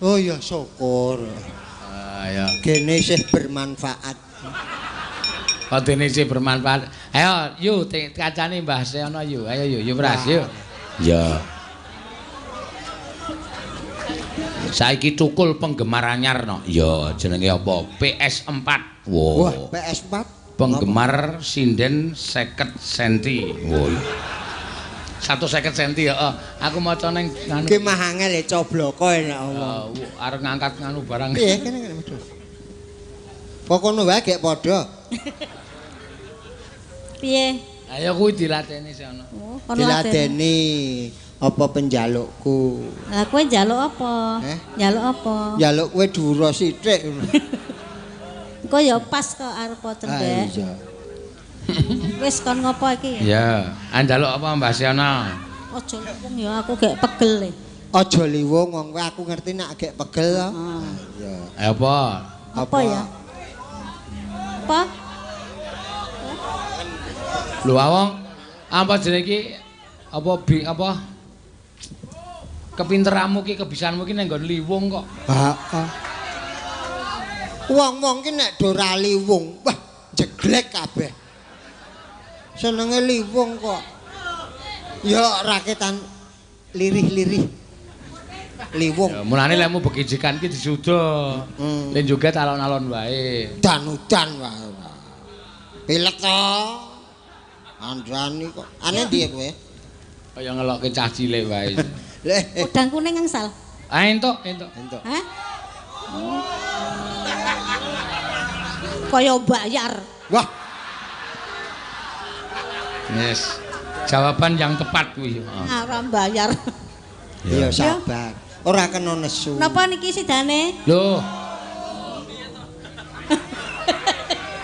Oh ya syukur. Ah ya. Gene isih bermanfaat. Kok dene isih bermanfaat. Ayo yu kancane Mbah Seno yu. Ayo yu, yu Pras yu. Ya. Saiki cukul penggemar anyar no. Ya jenenge apa? PS4. Wow. Wah, PS4. Penggemar sinden 50 senti. Wah. 150 senti ya. Aku maca ning nganu. Ki mah angel e cobloko enak omong. Arep ngangkat nganu barang. Piye kene kene medho. Pokono wae gek padha. Piye? Ayo kuwi dilateni sono. Oh, dilateni apa penjalukku. Lah kowe njaluk apa? Njaluk apa? Njaluk kowe dhuwur sithik. Engko ya pas kok arep cendhek. Iya. Wis kon ngopo iki? Iya, njaluk apa Mbah Seno? Aja liwung ya aku gek pegel e. Aja liwung wong kowe aku ngerti nek gek pegel to. Iya. Apa? Apa ya? Apa? Lho awong apa jenenge iki apa bi apa kepinteranmu ki kebisaanmu ki ning nggon liwung kok. Heeh. Wong-wong ki nek do ra liwung, wah jeglek kabeh. Senenge liwung kok. Ya raketan lirih-lirih. Liwung. Ya mulane lekmu bekijikan ki disuda. Le joget alon-alon wae. Dan-udan wae. Pilek to. Andani kok. Ane ndi kowe? Kaya ngelokke cah cilik wae. Udang kuning angsal. Ah entuk, entuk. Entuk. Hah? Kaya bayar. Wah. Yes. Jawaban yang tepat kuwi. Ora bayar. Ya sabar. Ora kena nesu. Napa niki sidane? Lho.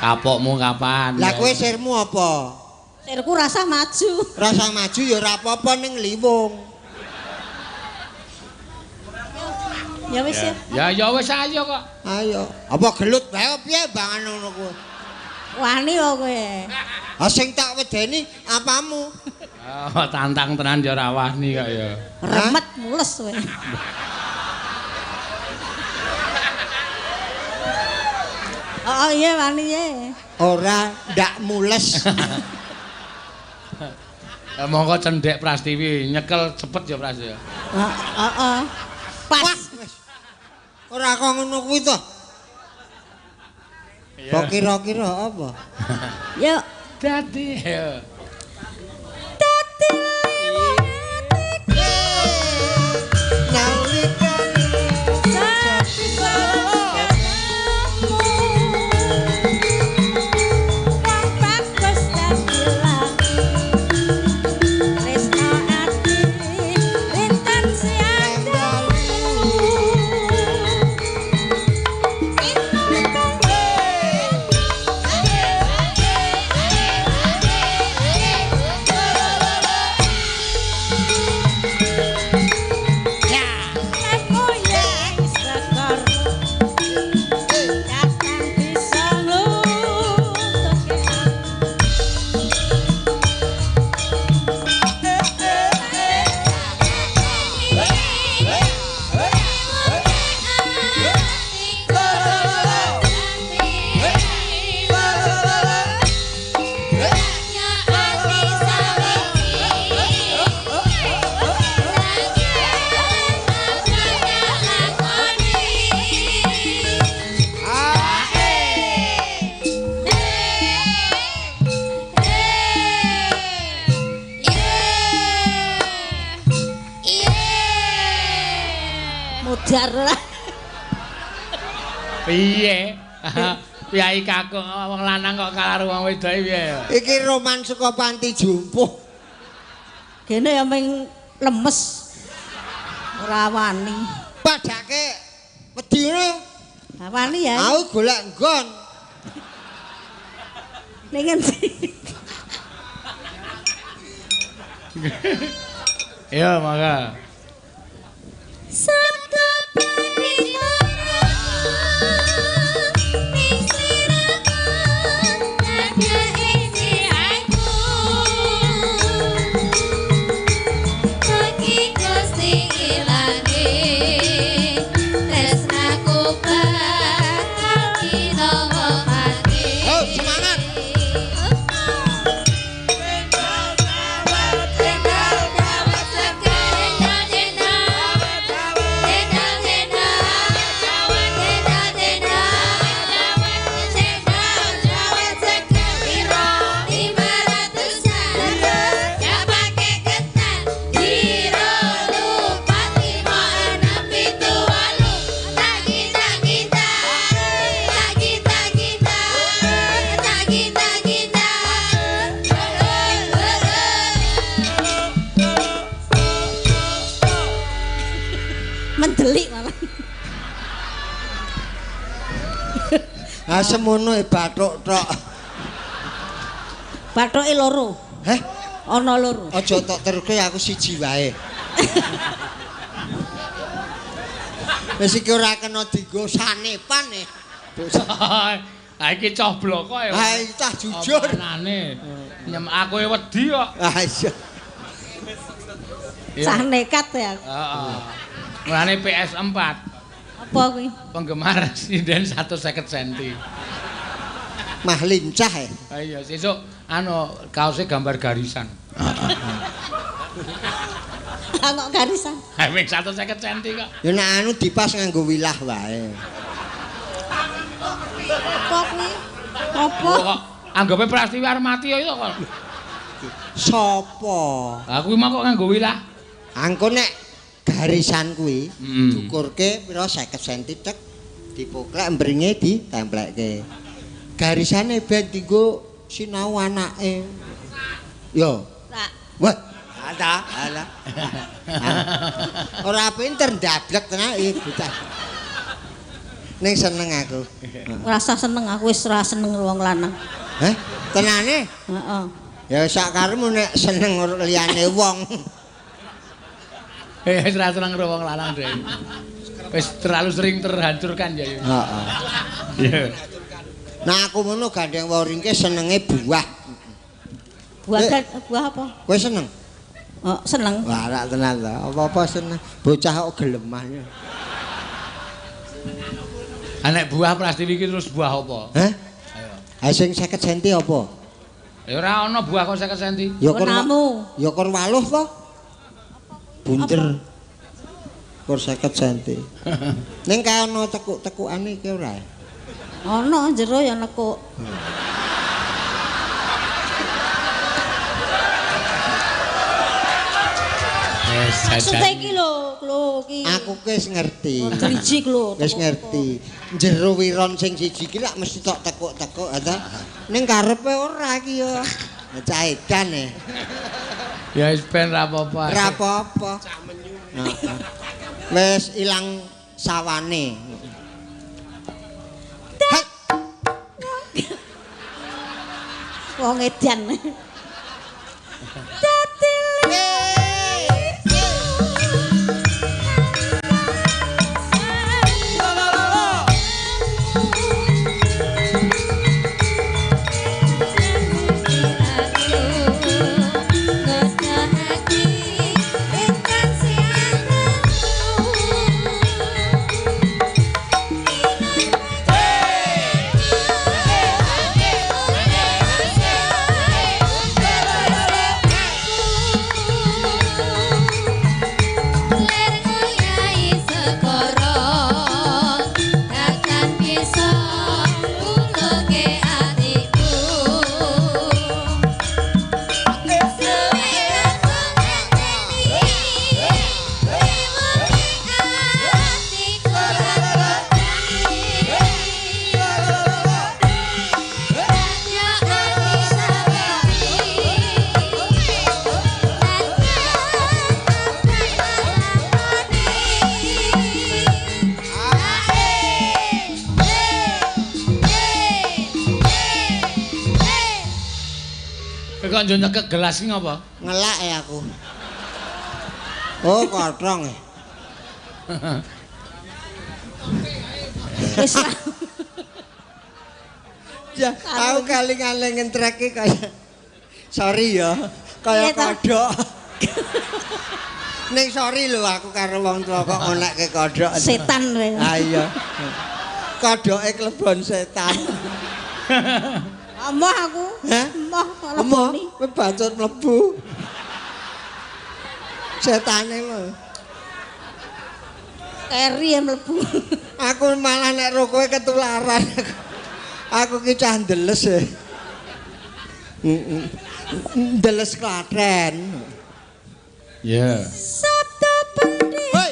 Kapokmu kapan? Lah kowe sirmu apa? Sirku rasa maju. Rasa maju ya ora apa-apa ning liwung. Ya wis ya. Ya ya wis ayo kok. Ayo. Apa gelut wae piye bangan ngono kuwi? Wani kok kowe. Ha sing tak wedeni apamu? Oh, tantang tenan ya ora wani kok ya. Remet mules kowe. Oh iya wani ye. Ora ndak mules. Monggo cendhek Prastiwi nyekel cepet ya Pras ya. Heeh. Pas. Ora kok ngono kuwi to. Kok kira-kira apa? Yuk. Dadi. Dadi Piye? Piyai kakung wong lanang kok kalah wong wedok piye? Iki roman saka panti jumpuh. Kene ya ming lemes. Ora wani. Padake wedi ngono. Ha wani ya. Aku golek nggon. Ning endi? Iya, mangga. Sabda panitara ning sliramu nadya isi aku bagi Gusti ilange tresnaku bakal kinawa mati. Oh, semangat. Mendelik malah. Ah semono e bathuk tok. Bathuke loro. Heh, Ana loro. aja tok teruske aku siji wae. Wis iki ora kena dienggo sanepan e. Ha iki coblok kok ya. Ha iki cah jujur. Omonane. Nyem aku e wedi kok. Ah iya. Cah nekat ya. Heeh. Mulane PS4 Apa kuwi? penggemar sinden 150 cm. Mah lincah e. Ha iya, sesuk anu kaose gambar garisan. Ah kok garisan. Ha wing 150 cm kok. Ya nek anu dipas nganggo wilah wae. Apa kuwi? Apa? Kok anggape Prastiwi arep mati ya itu kok. Sopo? Lah kuwi mah kok nganggo wilah. Angko nek garisan kuwi diukurke pira 50 cm tek dipoklek mbringe ditemplekke. Garisane ben dienggo sinau anake. Yo. Wah, ala ala. Ora pinter ndablek tenan iki bocah. Ning seneng aku. Ora usah seneng aku wis ora seneng wong lanang. Heh, tenane? Heeh. Ya sak karepmu nek seneng liyane wong. Wis ora seneng karo wong lanang dhewe. Wis terlalu sering terhancurkan ya. Heeh. Iya. Nah aku ngono gandeng waringke senenge buah. Buah buah apa? Kowe seneng? Oh, seneng. Wah, rak tenan ta. Apa-apa seneng. Bocah kok gelemah. Ha nek buah Prastiwi iki terus buah apa? Hah? Ayo. Ha sing 50 cm apa? Ya ora ana buah kok 50 cm. Ya kor Namu. Ya kor waluh to. Bunder. Kor 50 cm. Ning kae ana tekuk-tekukane iki ora? Ana jero ya nekuk. Maksudnya iki lho, lho iki. Aku ki wis ngerti. Driji lho. Wis ngerti. Jero wiron sing siji ki lak mesti tok tekuk-tekuk ta. Ning karepe ora iki ya. Cah edan e. Ya wis ben ra apa-apa. Ora apa-apa. Heeh. Wis ilang sawane. Hei, Wong edan. kok njo nyekek gelas ki ngapa? Ngelak ya aku. Oh, kotrong. Wis lah. Ya, aku kali-kali ngentrek ki kaya sorry ya, kaya kodhok. Ning sorry lho aku karo wong tuwa kok ngonekke kodhok. Setan kowe. Ah iya. Kodhoke klebon setan. Emoh aku. Hah? Emoh kok Emoh, leboni. kowe bacut mlebu. Setane lho. Keri ya mlebu. Aku malah nek ro kowe ketularan. Aku ki cah ndeles e. Heeh. Ndeles Klaten. Iya. Sabda pendeta. Hoi.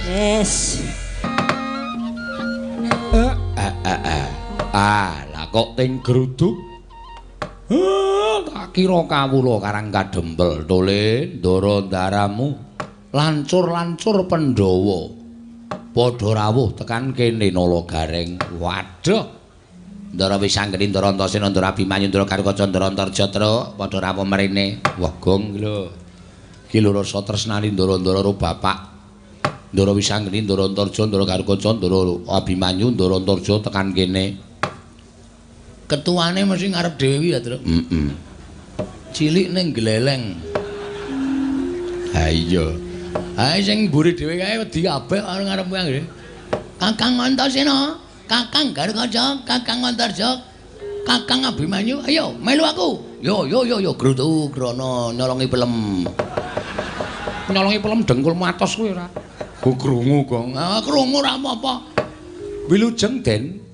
Yes. Ah, lah kok ting gruduk. Tak kira kawula Karang Kadempel tole ndara ndaramu lancur-lancur Pandhawa. Padha rawuh tekan kene Nala Gareng. Waduh. Ndara Wisanggeni, Ndara Antasena, Ndara Abimanyu, Ndara Garukaca, Ndara Antarja, Truk padha rawuh mrene. Wah, gong iki lho. Iki lho rasa tresnani ndara-ndara karo bapak. Ndara Wisanggeni, Ndara Antarja, Ndara Garukaca, Ndara Abimanyu, Ndara Antarja tekan kene. Ketuane mesti ngarep dhewe ya, Truk. Heeh. Cilik ning gleleng. Ha iya. Ha sing mburi dhewe kae wedi kabeh karo ngarep kuwi. Kakang Antasena, Kakang Garukaca, Kakang Antarja, Kakang Abimanyu, ayo melu aku. Yo yo yo yo grutu grana nyolongi pelem. Nyolongi pelem dengkulmu atos kuwi ora. Ku krungu, Gong. Ah, krungu ora apa-apa. Wilujeng, Den.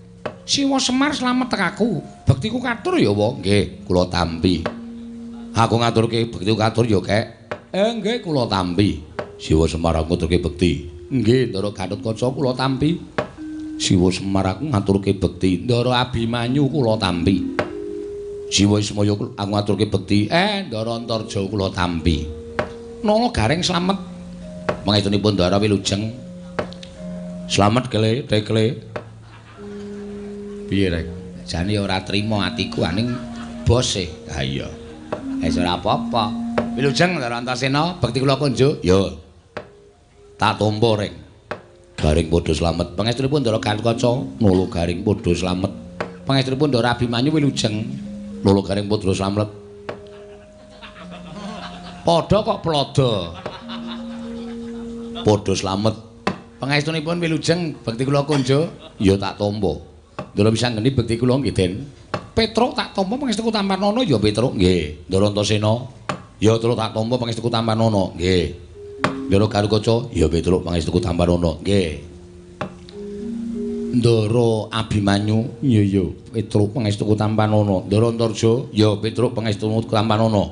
Siwa Semar slamet tekaku. Bektiku katur ya, wa. Nggih, kula tampi. Aku ngaturke bektiku katur ya, Kek. Nggih, kula tampi. Siwa Semar aku ngaturke bekti. Nggih, Ndara Gatotkaca kula tampi. Siwa Semar aku ngaturke bekti. Ndara Abimanyu kula tampi. Siwa Ismaya aku ngaturke bekti. Ndara Antarja kula tampi. Nala Gareng slamet. Pangestunipun Ndara wilujeng. Slamet kele, tekle. Piye rek? Jane ora trima atiku aning bose. Ha iya. Wis ora apa-apa. Wilujeng Ndara Antasena, bekti kula kunjuk. Yo. Tak tampa rek. Garing padha slamet. Pangestunipun Ndara Gatotkaca, Nala Garing padha slamet. Pangestunipun Ndara Abimanyu wilujeng, Nala Garing padha slamet. Padha kok plodo. Padha slamet. Pangestunipun wilujeng, bekti kula kunjuk. Ya tak tampa. Ndara Wisanggeni bekti kula nggih, Den. Petruk tak tampa pangestuku Tampanana ya Petruk nggih. Ndara Antasena ya Truk tak tampa pangestuku Tampanana nggih. Ndara Garukaca ya Petruk pangestuku Tampanana nggih. Ndara Abimanyu ya ya Petruk pangestuku Tampanana. Ndara Antarja ya Petruk pangestuku Tampanana.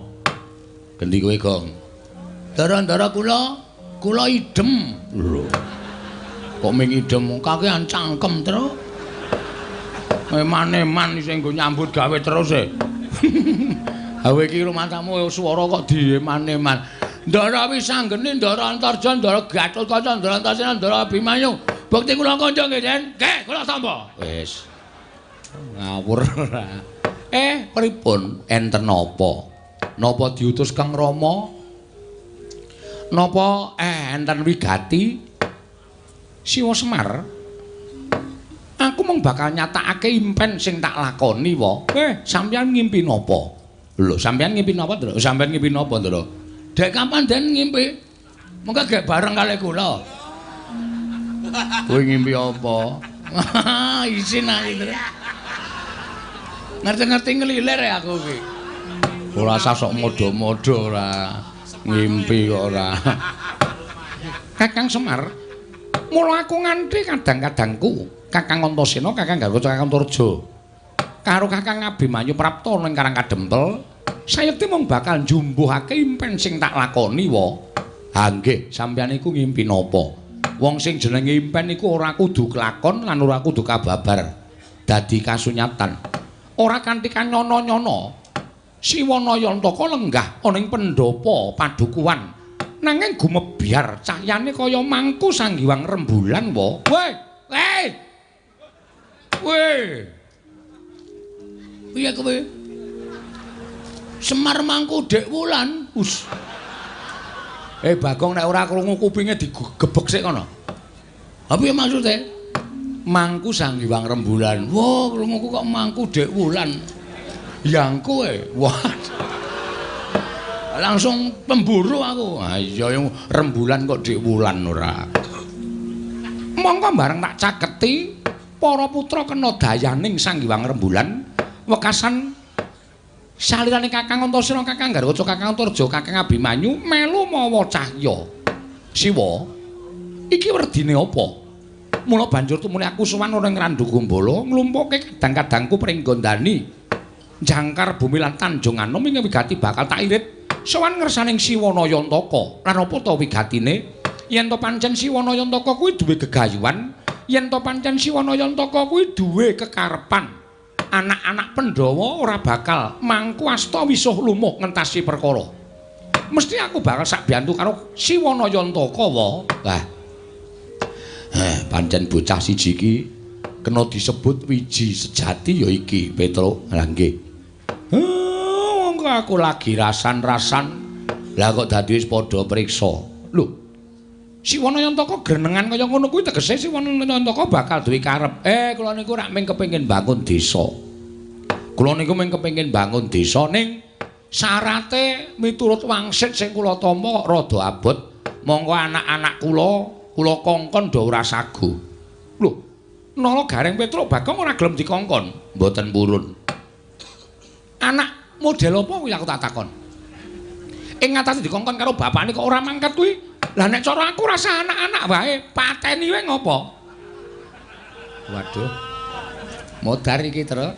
Gendi kowe, Gong. Ndara-ndara kula kula idem. Lho. Kok ming idem kakean cangkem, Truk. Eman-eman sing nggo nyambut gawe terus e. Ha kowe iki rumangsamu swara kok dieman-eman. Ndara Wisanggeni, Ndara Antarja, Ndara Gatotkaca, Ndara Antasena, Ndara Abimanyu. Bekti kula kanca nggih, Den. Nggih, kula tampa. Wis. Ngawur ora. Pripun? Enten napa? Napa diutus Kang Rama? Napa enten wigati? Siwa Semar. Aku mung bakal nyatakake impen sing tak lakoni wa. Sampeyan ngimpi napa? Lho, sampeyan ngimpi napa, Ndra? Sampeyan ngimpi napa, Ndra? Dek kapan Den ngimpi? Mengko gek bareng kalih kula. Kowe ngimpi apa? Isin aku, Ndra. Ngerti-ngerti ngelilir ya aku iki. Ora usah sok modho-modho ora. Ngimpi kok ora. Kakang Semar, mula aku nganti kadang-kadangku Kakang Antasena, Kakang Garukaca, Kakang Antarja karo Kakang Abimanyu Prapta ning Karang Kadempel, sayekti mung bakal njumbuhake impen sing tak lakoni wa. Ha nggih, sampeyan iku ngimpi napa? Wong sing jenenge impen iku ora kudu kelakon lan ora kudu kababar dadi kasunyatan. Ora kanthi kanyono-nyono. Siwana Yantaka lenggah ana ing pendhapa padukuhan. Nanging gumebyar cahyane kaya mangku sanggiwang rembulan wa. Weh, weh. Weh. Piye kowe? Semar mangku Dek Wulan. Us. Bagong nek ora krungu kupinge digebek sik kono. Ha piye maksude? Mangku sanggiwang rembulan. Wah, krunguku kok mangku Dek Wulan. Yangku e. Wah. Langsung pemburu aku. Ha iya rembulan kok Dek Wulan ora. Mongko bareng tak caketi para putra kena dayaning Sanggiwang Rembulan wekasan salirane Kakang Antasena, Kakang Garwaca, Kakang Antarja, Kakang Abimanyu melu mawa cahya. Siwa, iki werdine apa? Mula banjur tumune aku sowan ana ing Randu Gombala nglumpukke kadang-kadangku pringgondani jangkar bumi lan Tanjung Anom ing wigati bakal tak irit sowan ngersaning Siwana Yantaka. Lan apa ta wigatine? Yen to pancen Siwana Yantaka kuwi duwe gegayuhan, yen to pancen Siwana Yantaka kuwi duwe kekarepan, anak-anak Pandhawa ora bakal mangku asta wisuh lumuh ngentasi perkara. Mesti aku bakal sak biyantu karo Siwana Yantaka wa. Lah. Pancen bocah siji iki kena disebut wiji sejati ya iki, Petruk. Lah nggih. Wong aku lagi rasan-rasan. Lah kok dadi wis padha priksa. Lho. Siwana Yantaka grenengan kaya ngono kuwi tegese Siwana Yantaka bakal duwe karep. Kula niku rak mung kepengin bangun desa. Kula niku mung kepengin bangun desa ning syarate miturut wangsit sing kula tampa kok rada abot. Monggo anak-anak kula kula kongkon do ora sago. Lho, nala Gareng Petruk Bagong ora gelem dikongkon. Mboten purun. Anak model apa kuwi aku tak takon. Ing ngatasi dikongkon karo bapakne kok ora mangkat kuwi. Lah nek cara aku rasa anak-anak wae pateni wae ngopo? Waduh. Modar iki, Truk.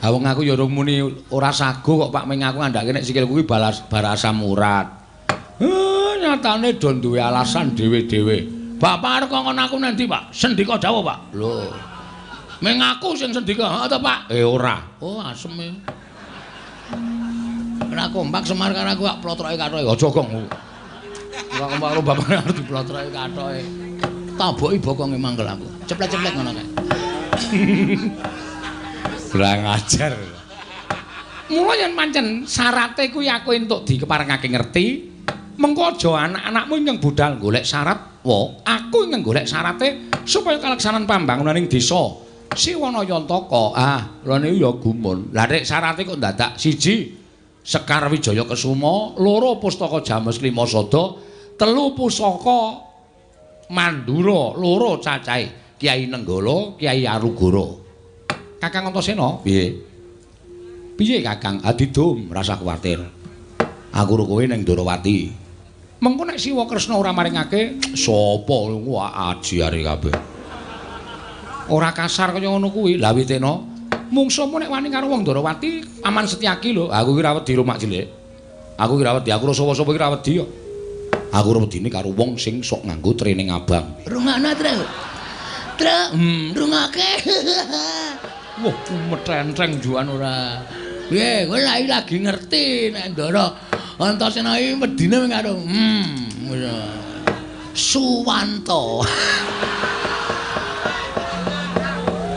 Ha wong aku ya urung muni ora sago kok Pak, ming aku ngandhake nek sikilku kuwi balas bar asam urat. Nyatane do duwe alasan dhewe-dhewe. Bapak arep kongkon aku nang ndi, Pak? Sendika dawuh, Pak. Lho. Ming aku sing sendika, heeh to, Pak? Ora. Oh, asem e. Ora kompak Semar karo aku kok plotroke kathoke. Aja, Gong. Ora kompak karo bapakne arep diplotroke kathoke. Taboki bokonge mangkel aku. Ceplek-ceplek ngono kae. Kurang ajar. Mula yen pancen syarate kuwi aku entuk dikeparengake ngerti, mengko aja anak-anakmu ingkang budal golek syarat, wa aku ingkang golek syarate supaya kaleksanan pambangunaning desa Siwana Yantaka. Ah, kula niku ya gumun. Lah nek syarate kok dadak siji Sekar Wijaya Kesuma, loro Pustaka James Lima Sada, telu Pusaka Mandura, loro cacahe Kyai Nenggala, Kyai Arugara. Kakang Antasena, piye? Piye Kakang? Adidum, rasa kuwatir. Aku ro kowe ning Ndorowati. Mengko nek Siwa Kresna ora maringake, sapa wah ajiare kabeh. Ora kasar kaya ngono kuwi. Lah witena, mungsuhmu nek wani karo wong Ndorowati, aman Setyaki lho. Aku iki ora wedi lho Mak Cilik. Aku iki ora wedi, aku ora sapa-sapa iki ora wedi kok. Aku ora wedine karo wong sing sok nganggo training abang. Rungokno, Truk. Truk, rungokake. Wah, metrentreng juan ora. Piye, kowe lagi ngerti nek Ndara Antasena iki wedine mung karo Suwanto.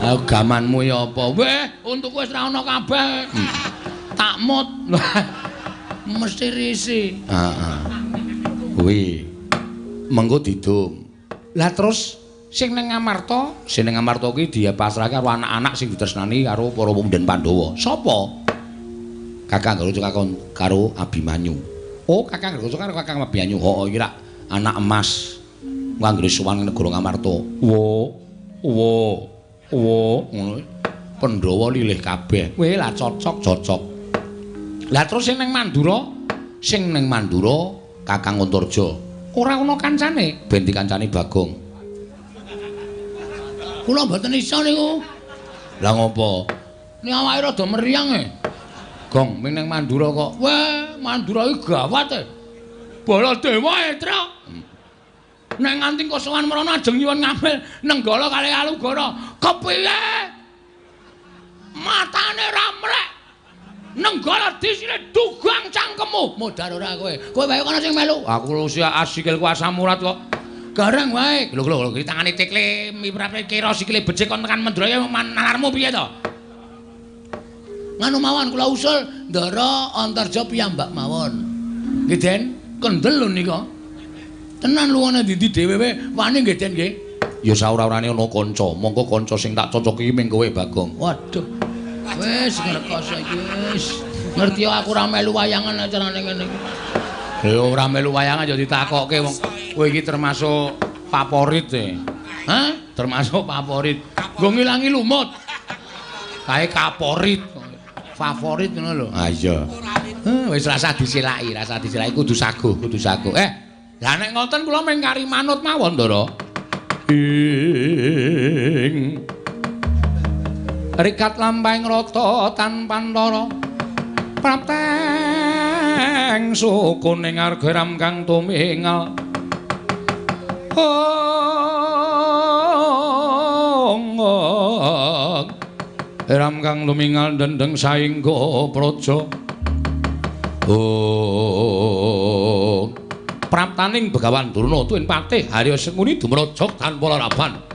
Agamanmu ya apa? Weh, untukku wis ra ono kabeh. Takmut. Mesti risi. Heeh. Kuwi mengko didum. Lah terus sing ning Ngamarta, sing ning Ngamarta kuwi dipasrahke karo anak-anak sing ditresnani karo para pemuda Pandhawa. Sapa? Kakang Garwaca karo Abimanyu. Oh, Kakang Garwaca karo Kakang Abimanyu. Heeh, iki rak anak emas. Anggere sowan ning negara Ngamarta. Wo, wo, wo, ngono. Pandhawa lilih kabeh. Weh, lah cocok, cocok. Lah terus sing ning Mandura, sing ning Mandura Kakang Antarja. Ora ana kancane, ben dikancani Bagong. Kula mboten iso niku. Lah ngopo? Ning awake rada meriang e. Gong, ming ning Mandura kok. Weh, Mandura iki gawat e. Baladewa e, Truk. Nek nganti kosowan mrono ajeng nyuwun ngambil Nenggala kalih Alugoro. Kepiye? Matane ra mrek. Nenggala disine dugang cangkemmu. Modar ora kowe. Kowe wae kono sing melu. Aku usia asikilku asam urat kok. Gareng wae. Lho lho lho tangane tekle miprape kira sikile becik kon tekan Mendraya nalarmu piye to? Nganu mawon kula usul Ndara Antarja piyambak mawon. Nggih Den, kendel lho nika. Tenan luwane ndi-ndi dhewe wae wani nggih Den nggih. Ya saora-orane ana kanca, mongko kanca sing tak cocoki ming kowe Bagong. Waduh. Wis ngrekoso iki wis. Ngerti aku ora melu wayangan acarane ngene iki. Lho ora melu wayangan ya ditakokke wong kowe iki termasuk favorit e. Hah? Termasuk favorit. Nggo ngilangi lumut. Kae kaporit. Favorit ngono lho. Ha iya. Wis rasah disilaki, rasah disilaki kudu saguh, kudu saguh. Lah nek ngoten kula mung kari manut mawon, Ndara. Ing rikat lampahing rata tanpa ntara prapteng sukuning arga ram kang tumingal. Ong ram kang lumingal dendeng saingga praja. Oh praptaning Begawan Durna tuwin patih Harya Sengkuni dumraja tanpa laraban.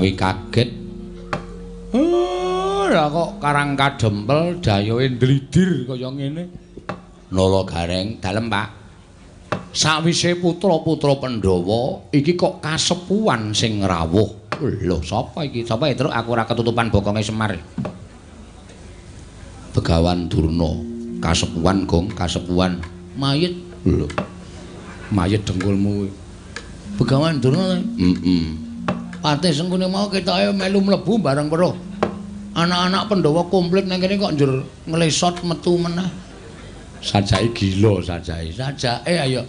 Kaget. Lah kok karang kadempel dayohe ndlidir kaya ngene. Nala Gareng, dalem Pak. Sawise putra-putra Pandhawa iki kok kasepuhan sing rawuh. Lho, sapa iki? Sapa ya, Truk? Aku ora ketutupan bokonge Semar. Begawan Durna, kasepuhan Gong, kasepuhan. Mayit. Lho. Mayit dengkulmu. Begawan Durna. Heeh. Patih Sengkuni mau ketoke melu mlebu bareng weruh. Anak-anak Pandhawa komplit nang kene kok njur nglesot metu meneh. Sajake gila sajake. Sajake ayo.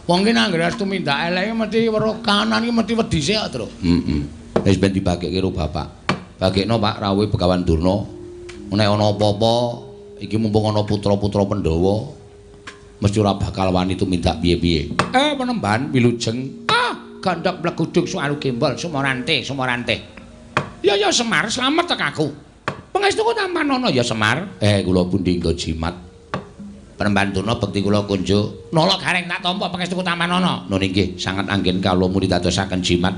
Wong ki nang anggere tumindak eleke mesti weruh kanan ki mesti wedi sik kok, Truk. Heeh. Wis ben dibagekke karo bapak. Bagekno Pak rawuhe Begawan Durna. Nek ana apa-apa iki mumpung ana putra-putra Pandhawa mesti ora bakal wani tumindak piye-piye. Penemban wilujeng. Gandhok mleguduk suaru gembol sumorante sumorante. Ya ya Semar slamet tek aku. Pangestuku tampanana ya Semar. Kula pundi nggo jimat. Penemban Durna bekti kula kunjuk. Nala Gareng tak tampa pangestuku tampanana. Nun inggih, sanget anggen kawula muni dadosaken jimat.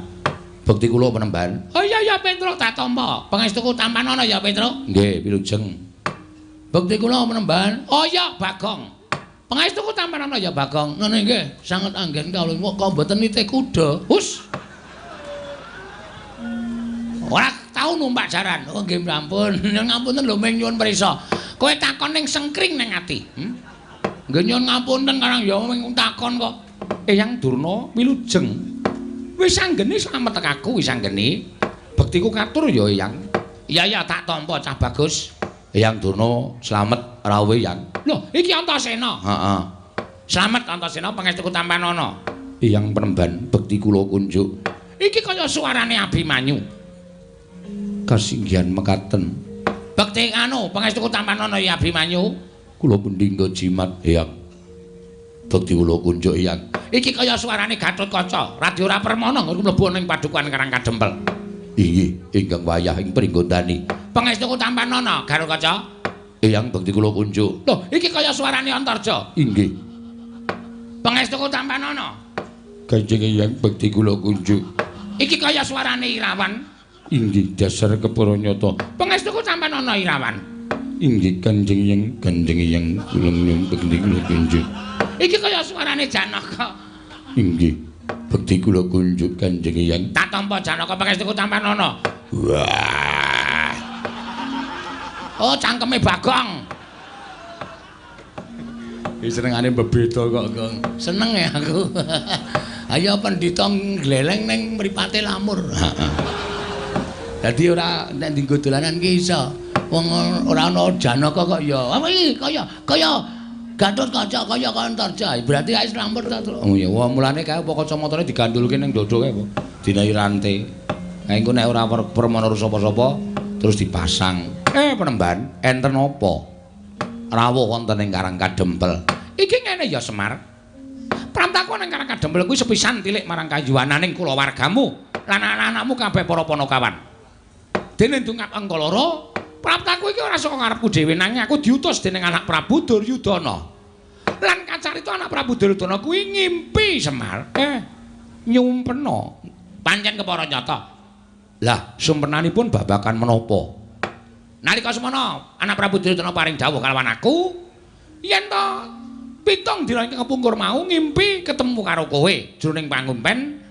Bekti kula Penemban. Oh iya ya Petruk tak tampa. Pangestuku tampanana ya Petruk. Nggih, wilujeng. Bekti kula Penemban. Oh iya Bagong. Pangestuku tampanana ya Bagong. Nun inggih, sanget anggen kawula kok mboten nitih kuda. Hus. Ora tau numpak jaran. Oh nggih ampun. Ngapunten lho ming nyuwun prisa. Kowe takon ning sengkring ning ati. Nggih nyuwun ngapunten karang ya ming takon kok. Eyang Durna wilujeng. Wis anggene slamet aku wis anggene. Bektiku katur ya Eyang. Iya ya tak tampa cah bagus. Eyang Durna slamet rawuh Eyang. Lho iki Antasena. Heeh. Slamet Antasena pangestuku tampanana. Eyang Penemban bekti kula kunjuk. Iki kaya suarane Abimanyu. Kasinggihan mekaten. Bekti anu pangestuku tampanana ya Abimanyu. Kula pendingga jimat Eyang. Bekti kula kunjuk Eyang. Iki kaya suarane Gatotkaca, Radya ora permana nggon mlebu ning padukuhan Karang Kadempel. Inggih, ingkang wayah ing pringgondani. Pangestuku tampanana Gatotkaca. Eyang bekti kula kunjuk. Lho, iki kaya suarane Antarja. Inggih. Pangestuku tampanana. Kanjeng Eyang bekti kula kunjuk. Iki kaya suarane Irawan. Inggih dasar kepara nyata. Pangestuku tampanana Irawan. Inggih Kanjeng Eyang, Kanjeng Eyang kula nyuwun bekti kula kunjuk. Iki kaya suarane Janaka. Inggih, bekti kula kunjuk Kanjeng Eyang. Tak tampa Janaka pangestuku tampanana. Wah. Oh, cangkeme Bagong. Iki senengane bebeda kok, Gong. Seneng ya aku. Ayo pendhita ngleleng ning mripate lamur. Heeh. Dadi ora nek dienggo dolanan ki iso. Wong ora ana Janaka kok ya. Apa iki kaya kaya Gatotkaca kaya Antarja. Berarti ae lamur ta. Oh iya, wah mulane kae apa kacamatane digandulke ning dodo kae apa? Dinahi rante. Kae engko nek ora permana sapa-sapa terus dipasang. Penemban, enten apa? Rawuh wonten ing Karang Kadempel. Iki ngene ya Semar. Pramtaku ning Karang Kadempel kuwi sepisan tilik marang kayuwananing kulawargamu lan anak-anakmu kabeh para panakawan. Dene ndungap angka loro, praptaku iki ora saka ngarepku dhewe nanging aku diutus dening anak Prabu Duryudana. Lan kacarita anak Prabu Duryudana kuwi ngimpi Semar, nyumpena. Pancen kepara nyata. Lah, sumpenanipun babagan menapa? Nalika semana anak Prabu Duryudana paring dawuh kalawan aku, yen to 7 dina ingkang kepungkur mau ngimpi ketemu karo kowe jroning pangumpen.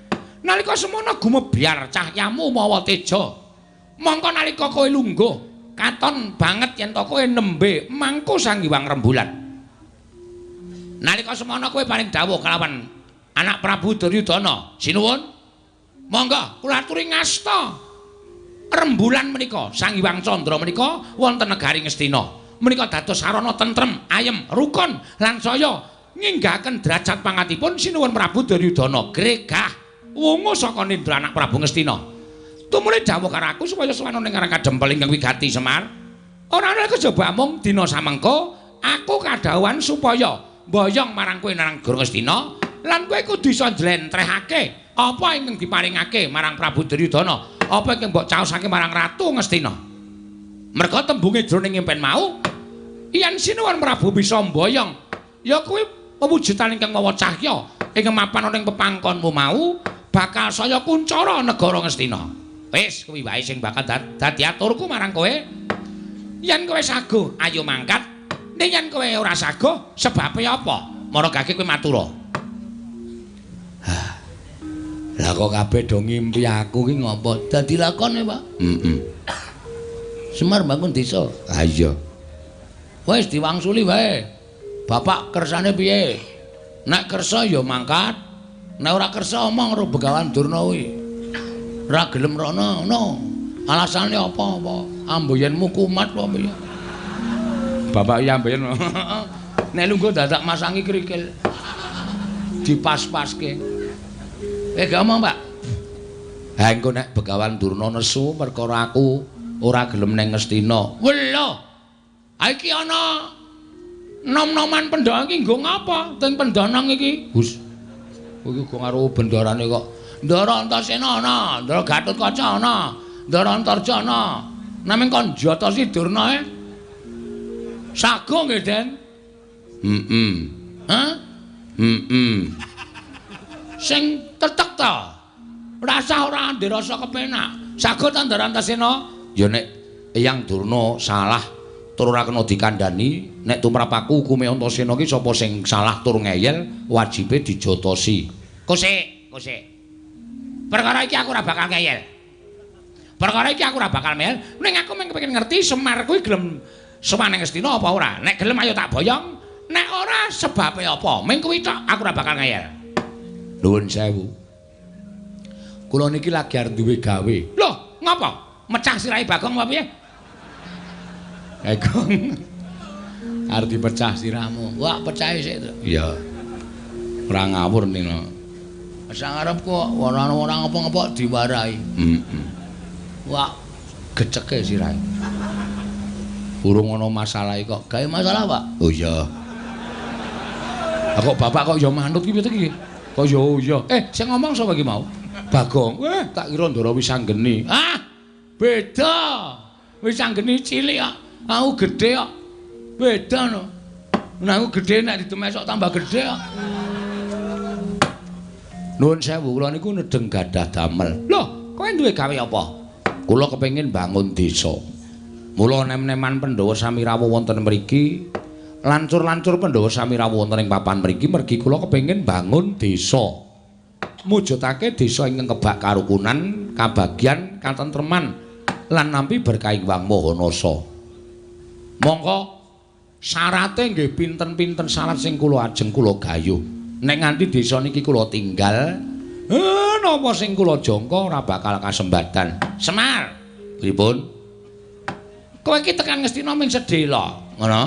Nalika semana gumebyar cahyamu mawa teja. Mongko nalika kowe lungguh katon banget yen to kowe nembe mangku Sang Hyang Rembulan. Nalika semana kowe paring dawuh kalawan anak Prabu Duryudana, sinuwun. Monggo kula aturi ngasta rembulan menika Sang Hyang Candra menika wonten negari Ngastina. Menika dados sarana tentrem, ayem, rukun lan saya nginggahaken derajat pangatipun sinuwun Prabu Duryudana gregah wungu saka nindra anak Prabu Ngastina. Tumuli dawuh karo aku supaya sowan ning Karang Kadempel ingkang wigati Semar. Ora ana kejaba mung dina samengko aku kadhawuhan supaya mboyong marang kowe nang Negara Ngastina lan kowe kudu iso njlentrehake apa ingkang diparingake marang Prabu Duryudana, apa ingkang mbok caosake marang Ratu Ngastina. Merga tembunge jroning impen mau yen sinuwun Prabu bisa mboyong ya kuwi pewujudan ingkang mawa cahya ingkang mapan ana ing pepangkonmu mau bakal saya kuncara negara Ngastina. Wis kuwi wae sing bakal dadi aturku marang kowe. Yen kowe saguh, ayo mangkat. Ning yen kowe ora saguh, sebabe apa? Maragake kowe matura. Hah. Lah kok kabeh do ngimpi aku ki ngopo? Dadi lakone, Pak. Heeh. Semar bangun desa. Ha iya. Wis diwangsuli wae. Bapak kersane piye? Nek kersa ya mangkat. Nek ora kersa omong karo Begawan Durna kuwi. Ora gelem rono ngono. Alasane apa-apa? Amboyenmu kumat apa piye? Bapak iya amboyen. Nek lungguh dadak masangi krikil. Dipas-paske. Gak omong, Pak. Ha engko nek Begawan Durna nesu perkara aku ora gelem ning Ngastina. Welo. Ha iki ana nom-noman pendhang iki nggo ngapa? Teng pendhanang iki. Hus. Iki go karo bendarane kok. Ndara Antasena ana, Ndara Gatotkaca ana, Ndara Antarja ana. Naming kon jatasi Durna e. Sago nggih, Den. Heeh. Hah? Heeh. Sing tetek ta. Rasah ora ndek rasa kepenak. Saged ta Ndara Antasena? Ya nek Eyang Durna salah tur ora kena dikandhani, nek tumrap aku hukume Antasena ki sapa sing salah tur ngeyel wajibe dijotosi. Kosek, kosek. Perkara iki aku ora bakal ngeyel. Perkara iki aku ora bakal ngeyel, ning aku mung kepengin ngerti Semar kuwi gelem sowan ning Ngastina apa ora. Nek gelem ayo tak boyong, nek ora sebabe apa? Ming kuwi tok aku ora bakal ngeyel. Nuwun sewu. Kula niki lagi arep duwe gawe. Loh, ngapa? Mecah sirahe Bagong apa piye? Bagong. Arep dipecah sirahmu. Wah, pecahe sik to. Iya. Ora ngawur nino. Sak arep kok ora ora ngapa-ngapa diwarahi. Heeh. Wah, geceke sirahe. Urung ana masalah kok. Gawe masalah, Pak? Oh iya. Lah kok bapak kok ya manut ki piye iki? Kok ya oh iya. Sing ngomong sapa iki mau? Bagong. Tak kira Ndara Wisanggeni. Ah, beda. Wisanggeni cilik kok. Aku gedhe kok. Beda no. Nah aku gedhe nek ditemesok tambah gedhe kok. Nuwun sewu, kula niku nedeng gadah damel. Loh, kowe duwe gawe apa? Kula kepengin bangun desa. Mula nem-neman Pandhawa sami rawuh wonten mriki, lancur-lancur Pandhawa sami rawuh wonten ing papan mriki mergi kula kepengin bangun desa. Mujudake desa ingkang kebak karukunan, kabagyan, katentreman lan nampi berkah Hyang Maha Nasa. Mongko syarate nggih pinten-pinten syarat sing kula ajeng kula gayuh. Nek nganti desa niki kula tinggal, napa sing kula jangka ora bakal kasembadan. Semar, pripun? Kowe iki tekan Ngastina ming sedhela, ngono?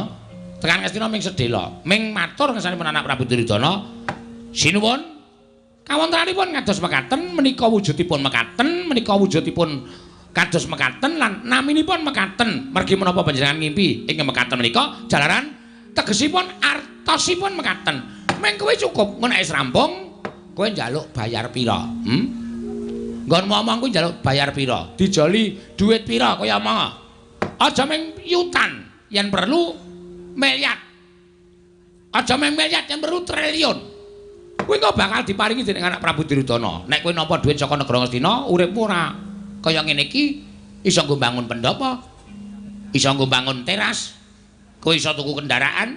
Tekan Ngastina ming sedhela, ming matur ngersanipun anak Prabu Duryudana. Sinuwun. Kawontenanipun kados mekaten menika wujudipun mekaten, menika wujudipun kados mekaten lan naminipun mekaten. Mergi menapa panjenengan ngimpi ing mekaten menika jalaran tegesipun artosipun mekaten. Ming kowe cukup ngono nek wis rampung kowe njaluk bayar pira? Nggon ngomong kuwi njaluk bayar pira? Dijoli dhuwit pira kowe omong? Aja ming yutan, yen perlu miliar. Aja ming miliar, yen perlu triliun. Kowe kok bakal diparingi dening anak Prabu Duryudana. Nek kowe nampa dhuwit saka negara Ngastina, uripmu ora kaya ngene iki, iso nggo bangun pendhapa, iso nggo bangun teras, kowe iso tuku kendaraan,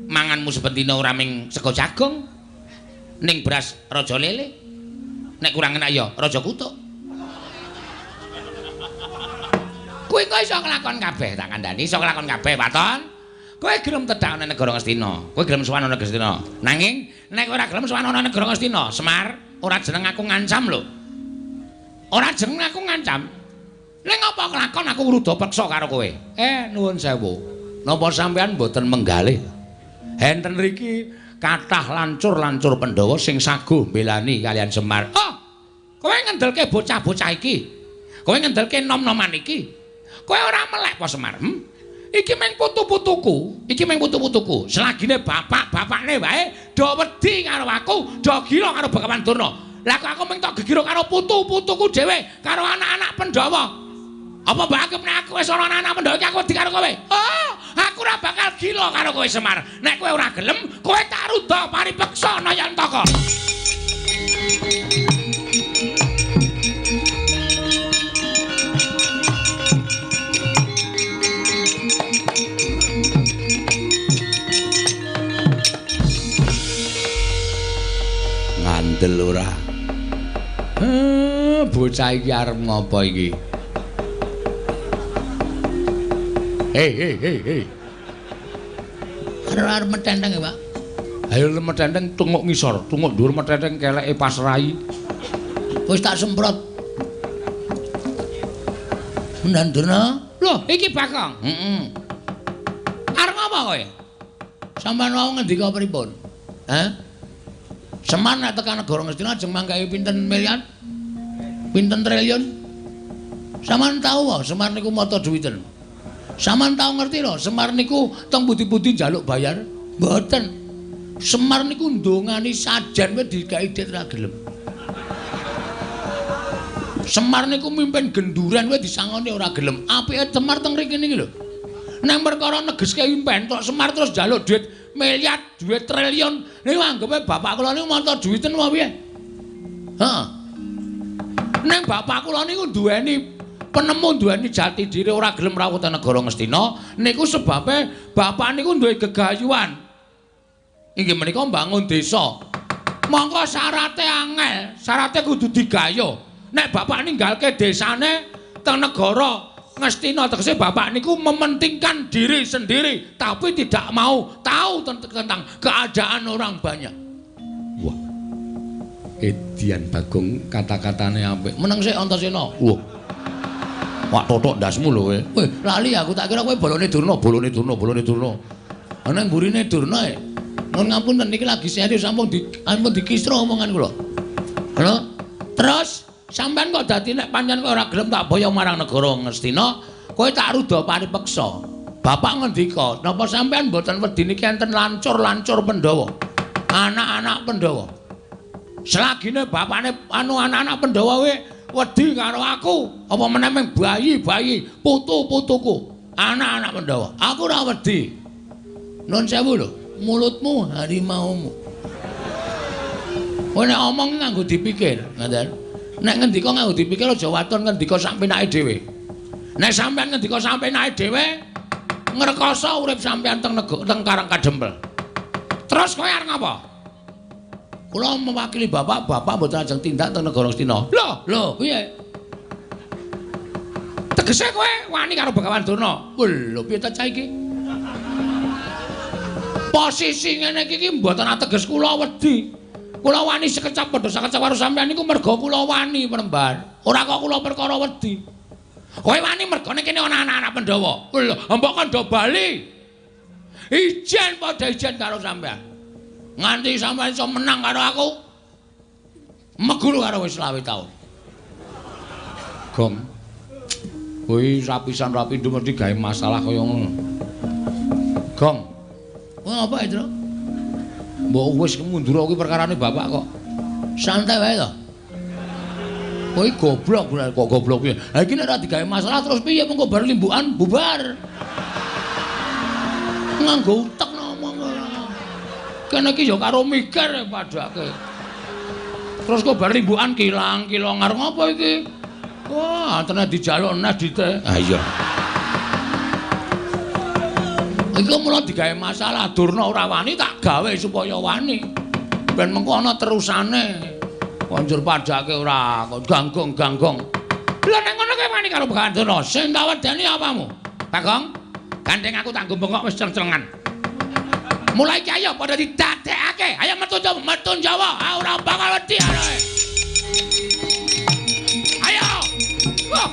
manganmu saben dina ora ming sego jagung, ning beras raja lele. Nek kurang enak ya raja kutuk. Kowe kok iso nglakon kabeh, tak kandhani iso nglakon kabeh, waton. Kowe gelem tedhak ana negara Ngastina, kowe gelem sowan ana Ngastina. Nanging nek kowe ora gelem sowan ana negara Ngastina, Semar, ora jeneng aku ngancam lho. Ora jeneng aku ngancam. Ning apa kelakon aku ngruda peksa karo kowe? Nuwun sewu. Napa sampean mboten menggalih? Enten riki kathah lancur-lancur Pandhawa sing saguh mbelani kalian Semar. Oh, kowe ngendelke bocah-bocah iki. Kowe ngendelke nom-noman iki. Kowe ora melek apa Semar? Iki mung putu-putuku, iki mung putu-putuku. Selagine bapak-bapakne wae do wedi karo aku, do gila karo Begawan Durna. Lah kok aku mung tok gegira karo putu-putuku dhewe, karo anak-anak Pandhawa. Apa mbok anggap nek aku wis ana anak-anak Pandhawa iki aku wedi karo kowe? Oh, aku ora bakal gila karo kowe Semar. Nek kowe ora gelem, kowe tak ruda paripeksa Nayantaka. Ngandel ora. Bocah iki arep ngopo iki? Hei hei hei hei. Arep metenteng ya, Pak. Ayo metenteng tunguk ngisor, tunguk dhuwur metenteng keleke pas rai. Wis tak semprot. Mendan Durna. Loh, iki Bagong. Heeh. Arep ngopo kowe? Sampeyan wau ngendika pripun? Hah? Semar nek tekan negara Ngastina ajeng manggahi pinten miliar? Pinten triliun? Sampeyan tau wae Semar niku mata duwiten. Sampeyan tau ngerti lho, Semar niku teng pundi-pundi njaluk bayar? Mboten. Semar niku ndongani sajen wae digawe dit ra gelem. Semar niku mimpin genduren wae disangoni ora gelem. Apike Semar teng mriki niki lho. Nang perkara negeske impen tok Semar terus njaluk duit miliar, duit triliun. Niku anggepe bapak kula niku manca duwiten apa piye? Heeh. Nang bapak kula niku duweni penemu, duweni jati diri, ora gelem rawuh teng negara Ngastina. Niku sebabe bapak niku duwe gegayuhan. Inggih menika mbangun desa. Mongko syarate angel, syarate kudu digayuh. Nek bapak ninggalke desane teng negara Ngastina, tegese bapak niku mementingkan diri sendiri tapi tidak mau tahu tentang keadaan orang banyak. Wah. Edian Bagong kata-katane apik. Meneng sik Antasena. Wah. Wak totok ndasmu lho kowe. Weh, lali aku tak kira kowe bolone Durna, bolone Durna, bolone Durna. Ana mburine Durna e. Nuwun ngapunten niki lagi serius sampun dikisra omongan kula. Lho, terus sampean kok dadi nek pancen kowe ora gelem tak boyong marang negara Ngastina, kowe tak ruda paripeksa. Bapak ngendika, napa sampean mboten wedi niki enten lancur-lancur Pandhawa? Anak-anak Pandhawa. Selagine bapakne anu anak-anak Pandhawa kowe wedi karo aku, apa meneh mung bayi-bayi putu-putuku, anak-anak Pandhawa. Aku ora wedi. Nuwun sewu lho, mulutmu harimaumu. Kowe nek omong nganggo dipikir, ngoten. Nek ngendika nganggo dipikir aja waton ngendika sak penake dhewe. Nek sampean ngendika sak penake dhewe, ngrekoso urip sampean teng teng Karang Kadempel. Terus kowe arep ngapa? Kula mewakili bapak, bapak mboten ajeng tindak teng negara Ngastina. Lho, lho, piye? Tegese kowe wani karo Begawan Durna. Lho, piye ta cah iki? Posisi ngene iki mboten ateges kula wedi. Kula wani sekecap padha sakecap karo sampean niku merga kula wani Panembahan. Ora kok kula perkara wedi. Kowe wani mergane kene ana anak-anak Pandhawa. Lho, mbok kandha bali. Ijen padha ijen karo sampean. Nganti sampean iso menang karo aku. Meguru karo wis 25 taun. Gong. Kuwi rapisan rapindho mesti gawe masalah kaya ngono. Gong. Wah, apa itu? Mbok wis mundur kuwi perkarane bapak kok. Santai wae to. Kowe goblok kok goblok piye? Ha iki nek ora digawe masalah terus piye mengko bar limbukan bubar. Nganggo utek ngomong ngono. Kene iki ya karo mikir padake. Terus kok bar limbukan kilang-kilong arep ngopo iki? Wah, tenan dijaluk nes dite. Ha iya. Iku mula digawe masalah Durna ora wani tak gawe supaya wani. Ben mengko ana terusane. Konjur padake ora ganggong-ganggong. Lha nek ngono kowe wani karo Begawan Durna, sing tak wedeni apamu? Bagong, gandeng aku tak bengok wis ceng-cengan. Mulai iki ayo padha didadekake. Ayo metu Jawa, metu Jawa. Ah ora bakal wedi ae. Ayo. Wah.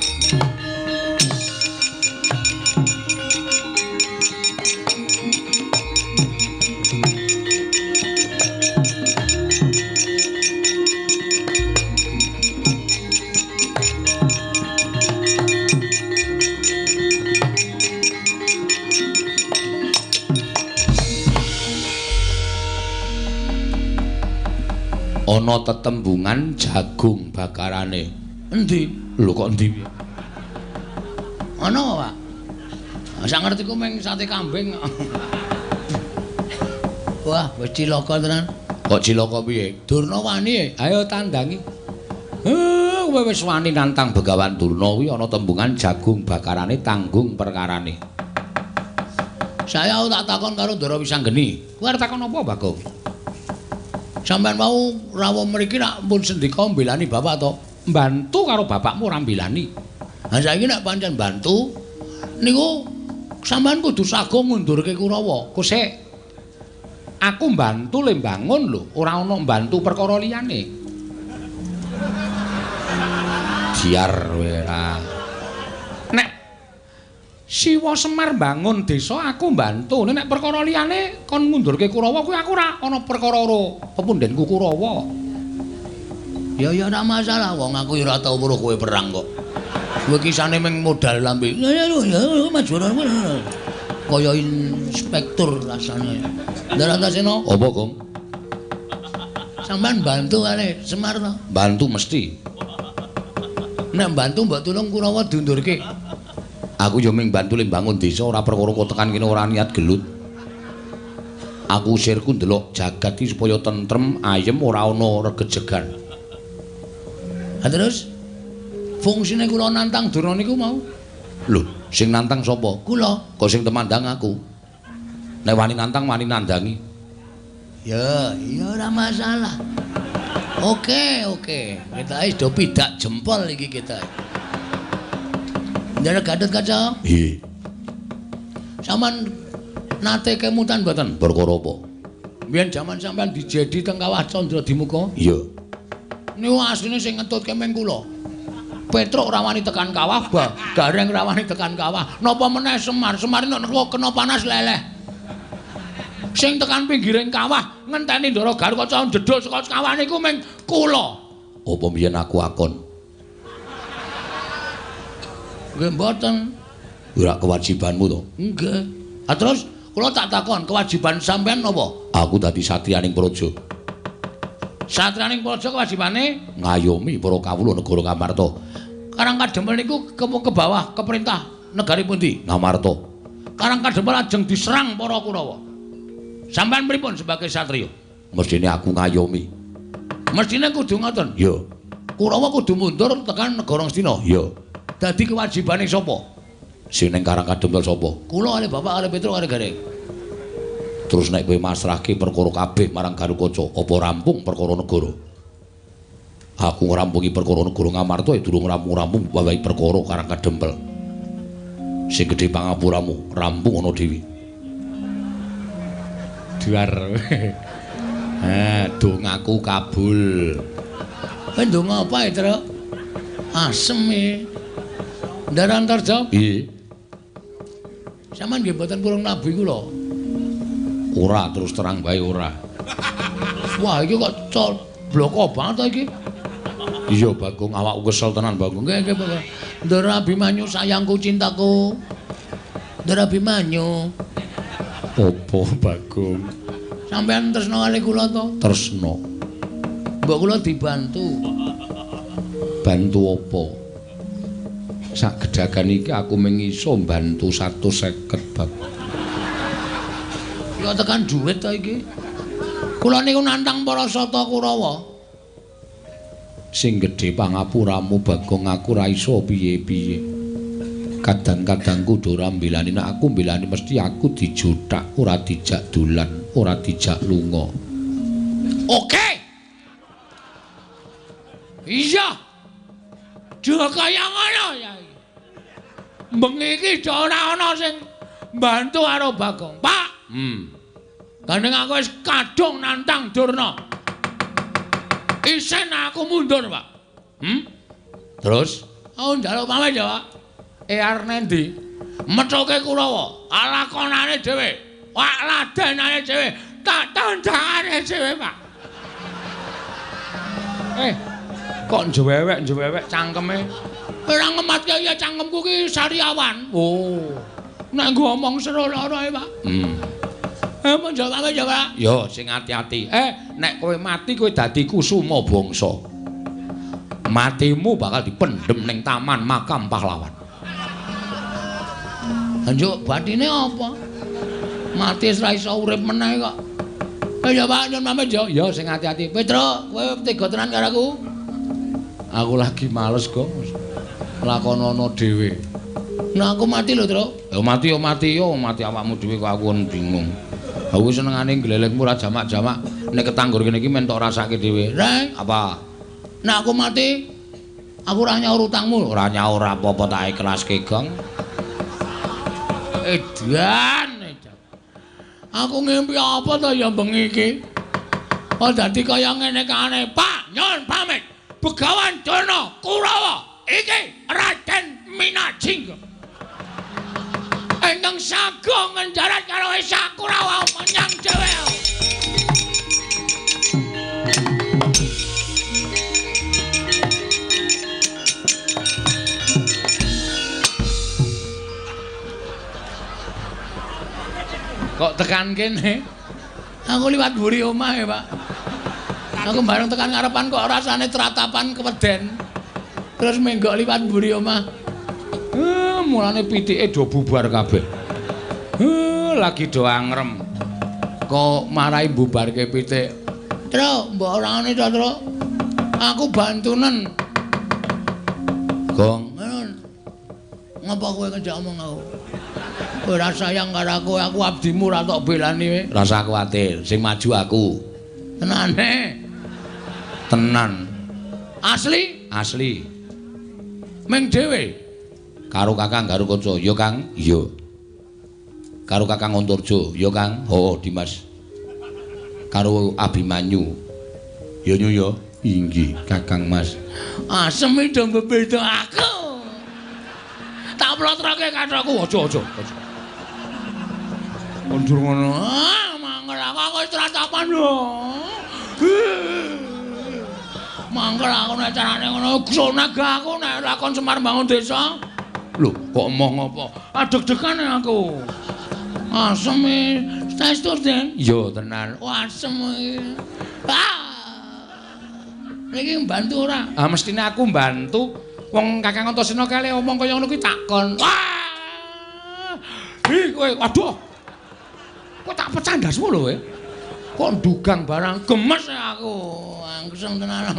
Ana tetembungan jagung bakarane. Endi? Lho kok endi piye? Ana apa, Pak? Sak ngertiku mung sate kambing. Wah, wis cilaka tenan. Kok cilaka piye? Durna wani. Ayo tandangi. Kowe wis wani nantang Begawan Durna kuwi ana tembungan jagung bakarane tanggung perkarane. Saya tak takon karo Ndara Wisanggeni. Kowe arep takon apa, Bagong? Sampeyan mau rawuh mriki nak pun sendika mbelani bapak to? Mbantu karo bapakmu ora mbelani. Ha saiki nek pancen bantu niku sampeyan kudu sago ngundurke Kurawa. Kosek. Aku mbantu le mbangun lho, ora ana mbantu perkara liyane. Diar kowe ora. Nek Siwa Semar mbangun desa aku mbantu. Nek perkara liyane kon ngundurke Kurawa kuwi aku ora ana perkara karo pepundhenku Kurawa. Ya ya ora masalah wong aku ya ora tau weruh kowe perang kok. Kowe kisane mung modal lambe. Ya ya maju kaya inspektur rasane. Ndaratasena apa, Gong? Sampeyan bantu kali Semar to? Bantu mesti. Nek bantu mbok tulung Kurawa diundurke. Aku yo mung bantu le mbangun desa ora perkara kok tekan kene ora niat gelut. Aku usirku ndelok jagat iki supaya tentrem, ayem, ora ana regejegan. Ha terus fungsine kula nantang Durna niku mau. Lho, sing nantang sapa? Kula. Kok sing temandang aku. Nek wani nantang wani nandangi. Ya, ya ora masalah. Oke, oke. Kita wis do pidak jempol iki kita. Ndara Gatot Kaca. Nggih. Sampeyan nate kemutan mboten? Perkara apa? Biyen jaman sampeyan dijedi teng Kawah Candra Dimuka? Iya. Niku asline sing ngetutke meng kula. Petruk ora wani tekan kawah, Gareng ora wani tekan kawah. Napa meneh Semar? Semar nek kena panas leleh. Sing tekan pinggiring kawah ngenteni Ndara Garukaca njedhul saka kawah niku meng kula. Apa biyen aku akon? Nggih mboten. Ora kewajibanmu to? Nggih. Ha terus kula tak takon, kewajiban sampean napa? Aku dadi satriyaning praja. Satriyaning praja kewajibane ngayomi para kawula negara Ngamarta. Karang Kadempel niku ke bawah ke perintah negari pundi? Ngamarta. Karang Kadempel ajeng diserang para Kurawa. Sampean pripun sebagai satriya? Mestine aku ngayomi. Mestine kudu ngoten. Ya. Kurawa kudu mundur tekan negara Ngastina. Ya. Dadi kewajibane sapa? Sing ning Karang Kadempel sapa? Kula kalih bapak kalih Petruk kalih Gareng. Terus nek kowe masrahke perkara kabeh marang Garukaca, apa rampung perkara negara? Aku ngrampungi perkara negara Ngamarta ya durung rampung-rampung wawahi perkara Karang Kadempel. Sing gedhe pangapuramu, rampung ana dhewe. Duar. Dongaku kabul. Kowe ndonga apa, Truk? Asem e. Ndara Antarja? Nggih. Sampeyan nggih mboten purung nabuhi kula. Ora, terus terang bae ora. Wah, iki kok bloko banget to iki. Iya, Bagong, awakku kesel tenan, Bagong. Nggih, nggih, Bagong. Ndara Abimanyu sayangku cintaku. Ndara Abimanyu. Apa, Bagong? Sampeyan tresna kali kula to? Tresna. Mbok kula dibantu. Bantu apa? Sak gedagan iki aku mung iso mbantu 150, Bagong. Kok tekan duit to iki? Kula niku nantang para sata Kurawa. Sing gedhe pangapuramu, Bagong, aku ora iso piye-piye. Kadang-kadang kudu ora mbelani, nek aku mbelani mesti aku dijuthak, ora dijak dolan, ora dijak lunga. Oke. Iya. Aja kaya ngono ya. Bengi iki ora ana sing mbantu karo Bagong. Pak. Gandeng aku wis kadung nantang Durna. Isen aku mundur, Pak. Terus aku njaluk pamit ya, Pak. Arep nendi? Methuke Kurawa, lakonane dhewe, wak ladenane dhewe, tak tandangane dhewe, Pak. Kok njewewek-njewewek cangkeme? Ora ngematke ya cangkemku ki sariawan. Oh. Nek nggo omong seru lara e, Pak. Mun jawab ya, Pak. Yo sing ati-ati. Nek kowe mati kowe dadi kusuma bangsa. Matimu bakal dipendhem ning taman makam pahlawan. Njuk batine apa? Mati wis ra iso urip meneh kok. Ya Pak, nyun pamit yo. Yo sing ati-ati. Petruk, kowe tega tenan karo aku. Aku lagi males kok. Lakonono dhewe. Nah aku mati lho, Truk. Ya mati yo mati yo, mati awakmu dhewe kok aku bingung. Aku senengane glelengmu ora jamak-jamak. Nek ketanggur kene iki men tok rasake dhewe. Reng, apa? Nek aku mati, aku ora nyaur utangmu. Ora nyaur apa-apa tak ikhlaske, Gong. Edan, edan. Aku ngimpi apa to ya bengi iki? Oh dadi kaya ngene kane, Pak, nyun pamit. Begawan Durna Kurawa iki Raden Minajingga. Ingkang sago ngenjarat karo Esa Kurawa menyang dhewe. Kok tekan kene? Aku liwat mburi omah ya, Pak. Aku bareng tekan ngarepan kok rasane tratapan keweden. Terus menggok liwat mburi omah. Mulane pitike do bubar kabeh. Lagi do angrem. Kok marai bubarke pitik. Truk, mbok ora ngene to, Truk. Aku bantunen. Gong. Ngapa kowe ngejak omong aku? Kowe ora sayang karo aku, aku abdimu ora tok belani kowe. Rasa kuwatir, sing maju aku. Tenane. Tenan. Asli? Asli. Ming dhewe. Karo Kakang Garukaca, ya Kang? Iya. Karo Kakang Antarja, ya Kang? Heeh, Dimas. Karo Abimanyu. Ya nyu ya. Inggih, Kakang Mas. Asem do mbebeda aku. Tak plotroke kathokku, aja aja aja. Kondur ngono. Ah, mangkel aku wis tratapan lho. Mangkel aku nek carane ngono, sonaga aku nek lakon Semar mbangun desa. Lho, kok emoh ngopo? Adeg-degan aku. Asem e, saestu, Den. Iya, tenan. Oh, asem iki. Ah. Niki mbantu ora? Ah, mestine aku mbantu. Wong Kakang Antasena kale omong kaya ngono kuwi takon. Wah! Ih, kowe waduh. Kowe tak pecah ndasmu lho kowe. Kok ndugang barang gemes aku. Angseng tenan.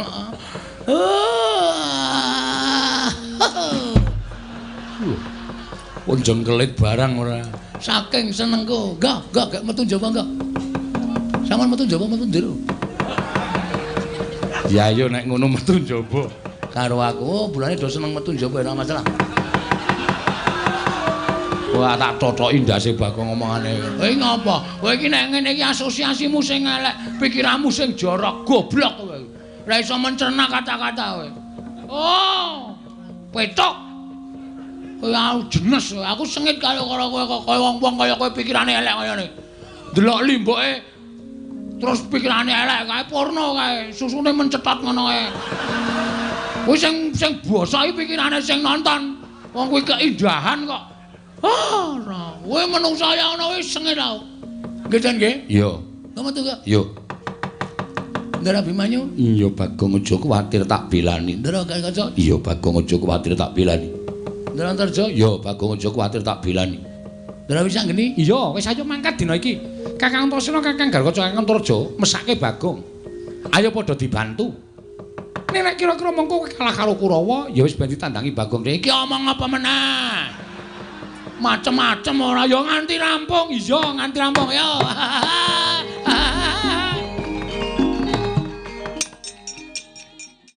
Kok jengkelit barang ora. Saking senengku. Enggak, enggak, gak metu njaba enggak. Sampeyan metu njaba metu njero. Ya ayo nek ngono metu njaba. Karo aku, oh, bulane do seneng metu njaba ora masalah. Wah, tak totoki ndase Bagong omongane. Kowe ngopo? Kowe iki nek ngene iki asosiasimu sing elek, pikiranmu sing jorok, goblok kowe. Ora iso mencerna kata-kata kowe. Oh, petok. Kowe aku jenes, aku sengit karo kowe kaya wong-wong kaya kowe pikirane elek kaya ngene. Delok limboke terus pikirane elek kae porno kae, susune mencetot ngono kae. Kuwi sing sing basa iki pikirane sing nonton. Wong kuwi keindahan kok. Ah, ora. Kowe menungsa ya ngono wis sengit aku. Nggih, Den nggih? Iya. Kok metu kok? Iya. Ndara Abimanyu? Iya, Bagong aja kuwatir tak belani. Ndara Garukaca? Iya, Bagong aja kuwatir tak belani. Ndara Antarja? Iya, Bagong aja kuwatir tak belani. Ndara Wisanggeni? Iya, wis ayo mangkat dina iki. Kakang Antasena, Kakang Garukaca, Kakang Antarja mesake Bagong. Ayo padha dibantu. Nek kira-kira mengko kalah karo Kurawa, ya wis ben ditandangi Bagong. Iki omong apa meneh? Macem-macem ora ya nganti rampung. Iya, nganti rampung ya.